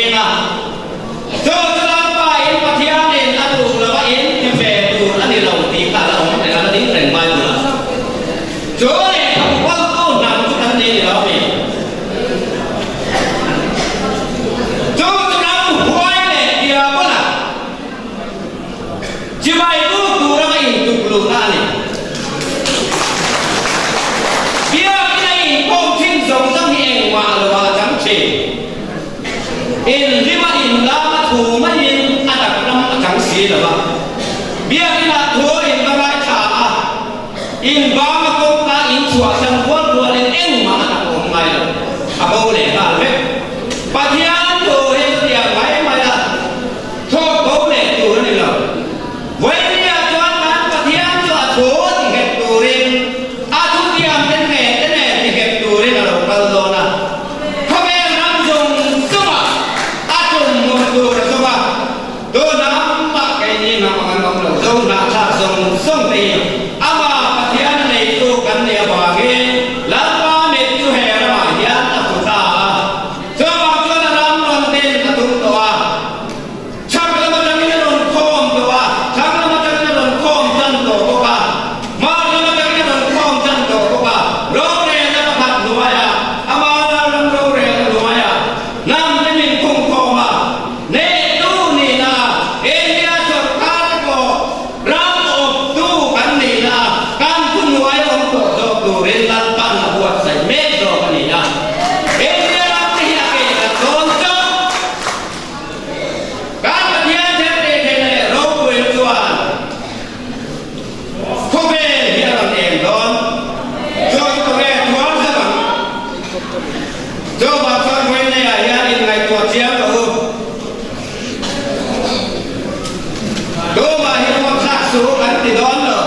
Inhlima inlama thu maiin a tak ram a chang si lo va. Biakinah thu in va ngaithla a, in banga kawngka in chhuahsan rual rualin engmah a tak awm ngai lo, a bo leh nghal vek. Pathian thu hi chutiang mai mai a thawk bo leh tur a ni lo. Vawinia chuan kan Pathian chu a thu ti nghet turin, a thutiam te hneh te nen ti nghet turin a lo kal dawn a. Khawvel ram zawng zawngah a tum hmuh tur a zawng a, tunah amah keini hnam ang an awm lo, zo hnahthlak zawng zawng te hi amah Pathian a neitu kan nih avangin Lalpa mit chu he ramah hian a fu ta a, chuvang chuan a ram rawn din a tum tawh a. Chhak lam atangin a rawn khawm tawh a, thlang lam atangin a rawn khawm tan tawh bawk a, hmar lam atangin a rawn khawm tan tawh bawk a, rorelna pakhat hnuaia, ama ram rorelna hnuaia hnam te min khung khawm a, hnehtu nihna, India sawrkar te pawh ram awptu kan nihna, kan thuhnuai awm tawh zawk turin Lalpan a buatsaih mek zawk a ni a. India ram te hi a keh tak dawn chauh. Kan Pathian therte theihna leh ropuina chuan khawvel hi a rawn eng dawn. Chuan khawvel thuam zauh ang. Chuvang chuan Vawiineiah hian inngaihtuah chiang ka u. Tumah hi huam thlak suh kan ti dawn lo.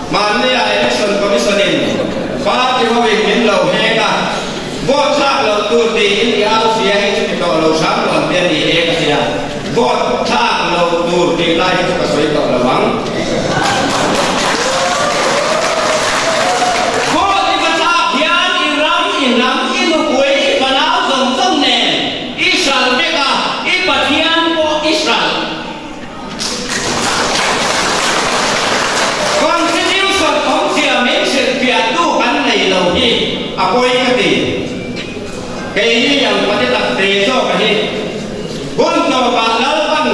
Mahnia Election Commission in party hoin min lo hek a, vote thlak loh tur tiin i au sia hi chu ti tawh lo hram lo ang te a ni e ka tia, vote thlak loh tur tih lai hi chu ka sawi tawh lo ang. Vote i va thlak hian i ram, i hnam, i nupui, i fanau zawng zawng nen i hral vek a, i Pathian pawh i hral. Constitution awmzia min hrilhfiahtu kan nei lo hi a pawi ka ti. Keini ang pate tak ve zawk a hi. Hun tawpah Lalpan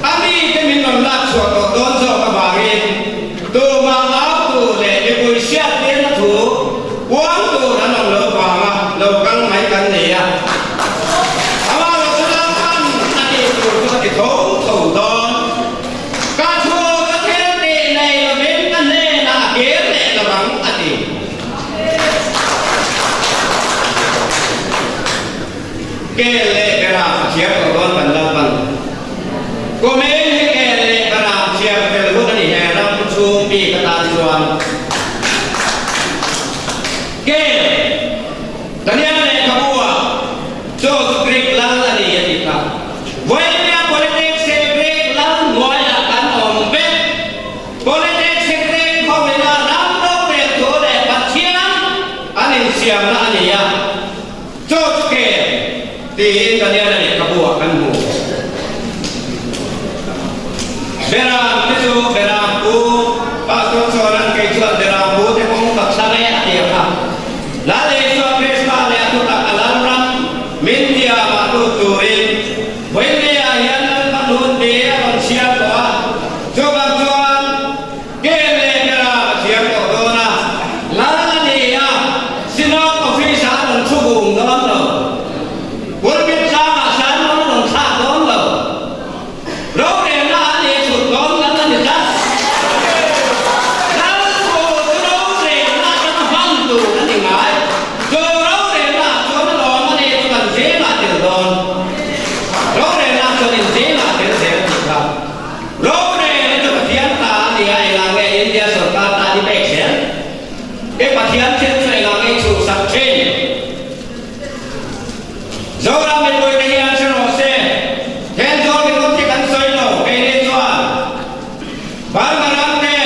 a mite min rawn lak chhuah tawh dawn zawk avangin tumah au tur leh mipui hriat tirna thu puang tur an awm lo vanga lo kal mai kan ni a. Amah lo chu Lalpan a tih tur chu a ti tho tho dawn. Ka thu ka thil tih nei lovin ka hnenah a kir leh lo ang a ti. Kel leh Beram a thiam tawh dawn kan Lalpan. Kumin hi kel leh Beram thiam fel hun a ni he ram chhung bik atan chuan. Kel. Daniel lehkhabu-ah chaw chu Greek lal a ni a tih kha. Vawinia politics hi Greek lal hnuaiah kan awm vek. Politics hi Greek khawina ram rorel thu leh Pathian an insiamna a ni a. Chaw chu kel tiin Daniel-a lehkhabu-ah kan hmu. Beram te chu Beram pu, Pastor chuan an kei chuan Beram pu te kawng ka thlang e a ti a kha. Lal Isua Krista leh a thutak a Lalram min tiamah lut turin Vawiinleiah hian Lalpa hnun te a rawn chhiar tawh a, chuvang chuan kel leh Beram a chhiar tawh dawn a, Lal a ni a, Synod Office-ah a rawn thu vung dawn lo. Pulpit tlangah sermon a rawn thlak dawn lo. Rorelna an ei chhut dawn lal a ni tlat. Lal thu chu rorelna atanga hman tur a ni ngai. Chu rorelna ah chuan a lawm a nei chu kan zengah tel dawn. Rorelna chuan in zengah tel zel a nih kha. Rorelna chu Pathian ta a ni a, engah nge India sorkar tan i pek zel? E Pathian thil chu engah nge i chhuhsak thin? Zoram mipuite hian hre rawh se, Thenzawl ringawt hi kan sawi lo, keini chuan Burma ram te,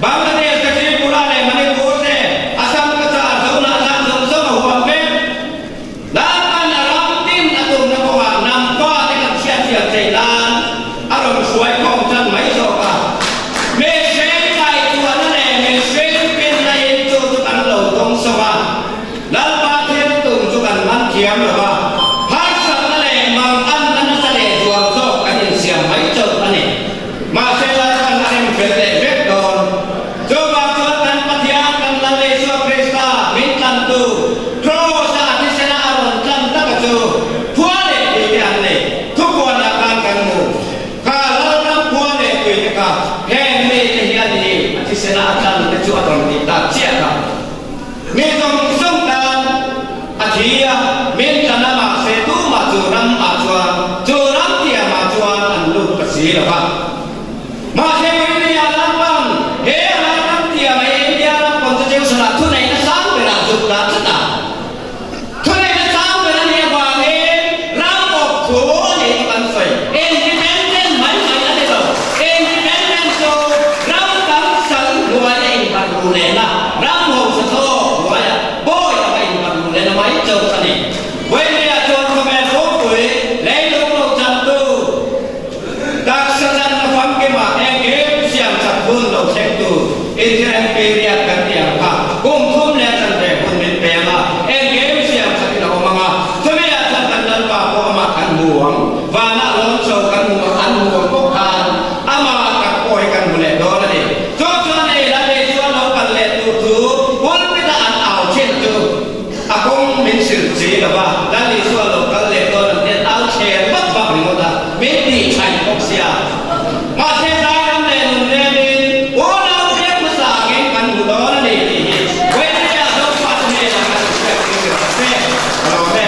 Bangladesh te, Tripura leh Manipur te, Assam ka char Zohnah tlang zawng zawng a huam vek. Lalpan a ram tin a tumna kawngah hnam pa te kan hriatthiam theih nan a rawn hruai khawm tan mai zawk a. Mihring ngaihtuahna leh mihring pinna in chu chu kan lo dawng sawk a. Lalpa thil tum chu kan man thiam lo va, harsatna leh manganna nasa leh zual zawk kan insiam mai chauh a ni. Mahse Lalpan a rem fel leh vek dawn. Chuvang chuan kan Pathian kan Lal Isua Krista min tlantu Kraws-a a thisena a rawn tlan taka chu. thi a, min tlan a mahse tumah chu ram ah chuan chu ram tiam ah chuan an lut ta si lo va. Mahse Vawinia Lalpan he a ram ram tiam ah India ram constitution ah thuneihna sang berah zuk dah tlat a. Thuneihna sang ber a nih avangin ram awp thu a nih chu kan sawi. Independent mai mai a ni lo. Independent chu ram tam sal hnuai a innghat ru lehna, ram hausa zawk hnuaia bawi anga innghat ru lehna mai chauh a ni. Vawinia chuan khawvel ropui leilung lo chantu taksa channa famkima engkim siam chak hun lo thlengtu interim period kan tih ang kha kum thum leh chanve hun min pe ang a, engkim siam chakin a awm ang a, chumi ah chuan kan Lalpa pawh amah kan hmu ang, vanah lawm chho kan hmu ang, an hmu ang bawk khan amah tak pawh hi kan hmu leh dawn a ni. Chu chuan ei la nei chuan lo kal leh tur chu pulpit a an au thin chu A kawng min hrilh chi lo va, Lal Isua lo kal leh dawn ang hian au thler vak vak ringawt a, min tih thaih bawk sia. Mahse Zairam leh Nunnemin unau hriat hmasa angin kan hmu dawn a ni tih hi Wednesday-ah Zofate hnenah kan inhriat tir ringawt a che. Ka lawm e.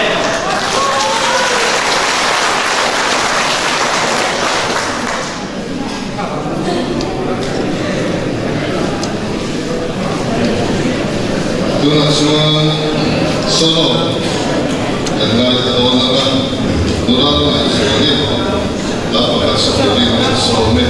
Tunah chuan solo kan ngaithla dawn ang a, nula ngaihzualin hla pakhat sa turin kan sawm e.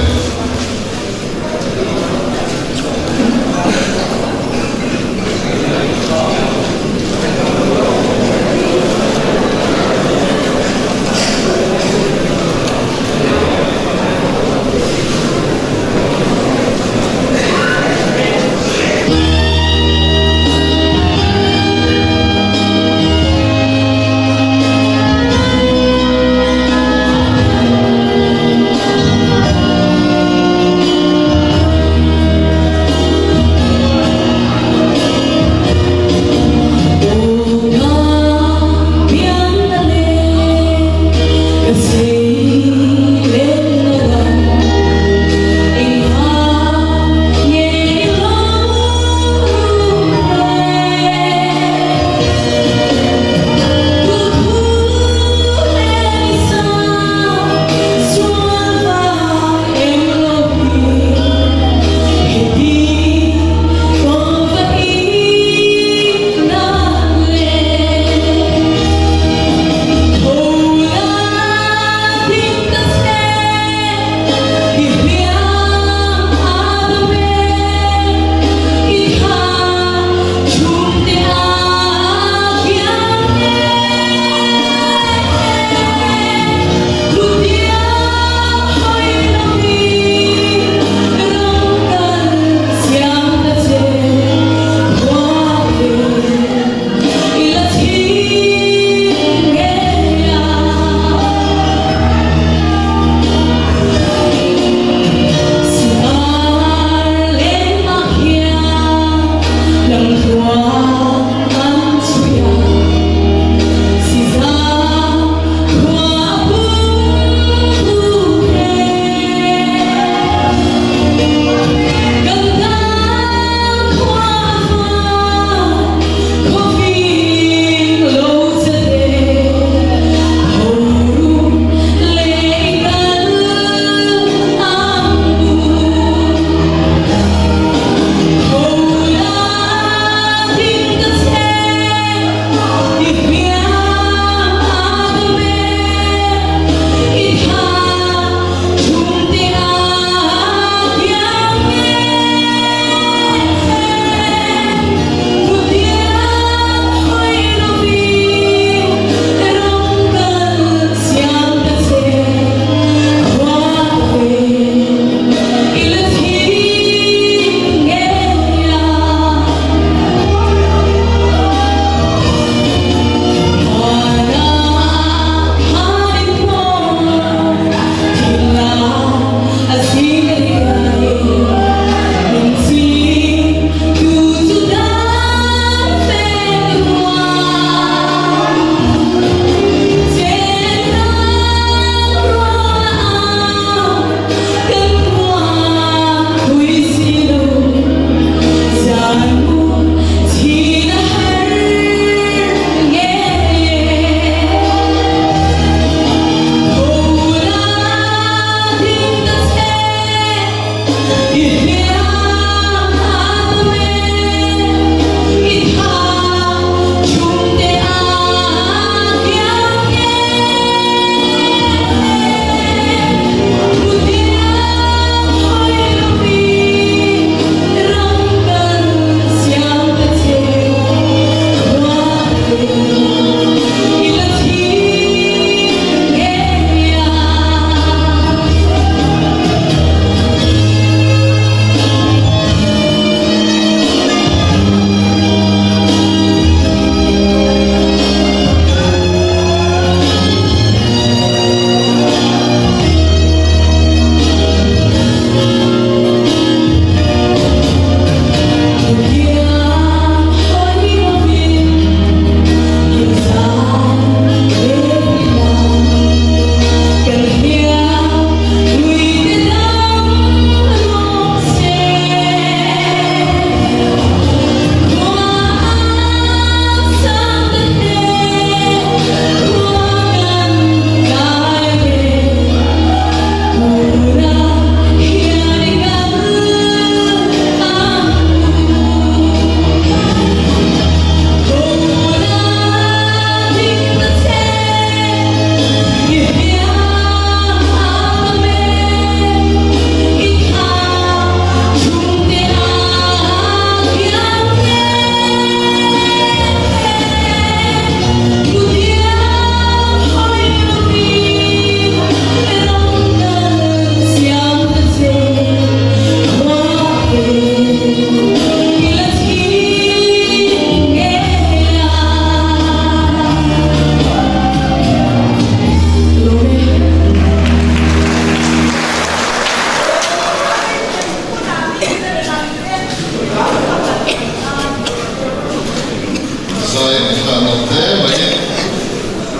kha an awm hle mai.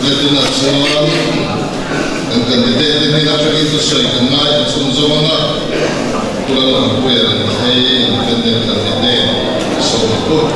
Le tunah chuan kan candidate te hnen atangin thusawi kan ngaithla chhunzawm ang a, Pu Lalawmpuia an thei independent candidate sawm pawh.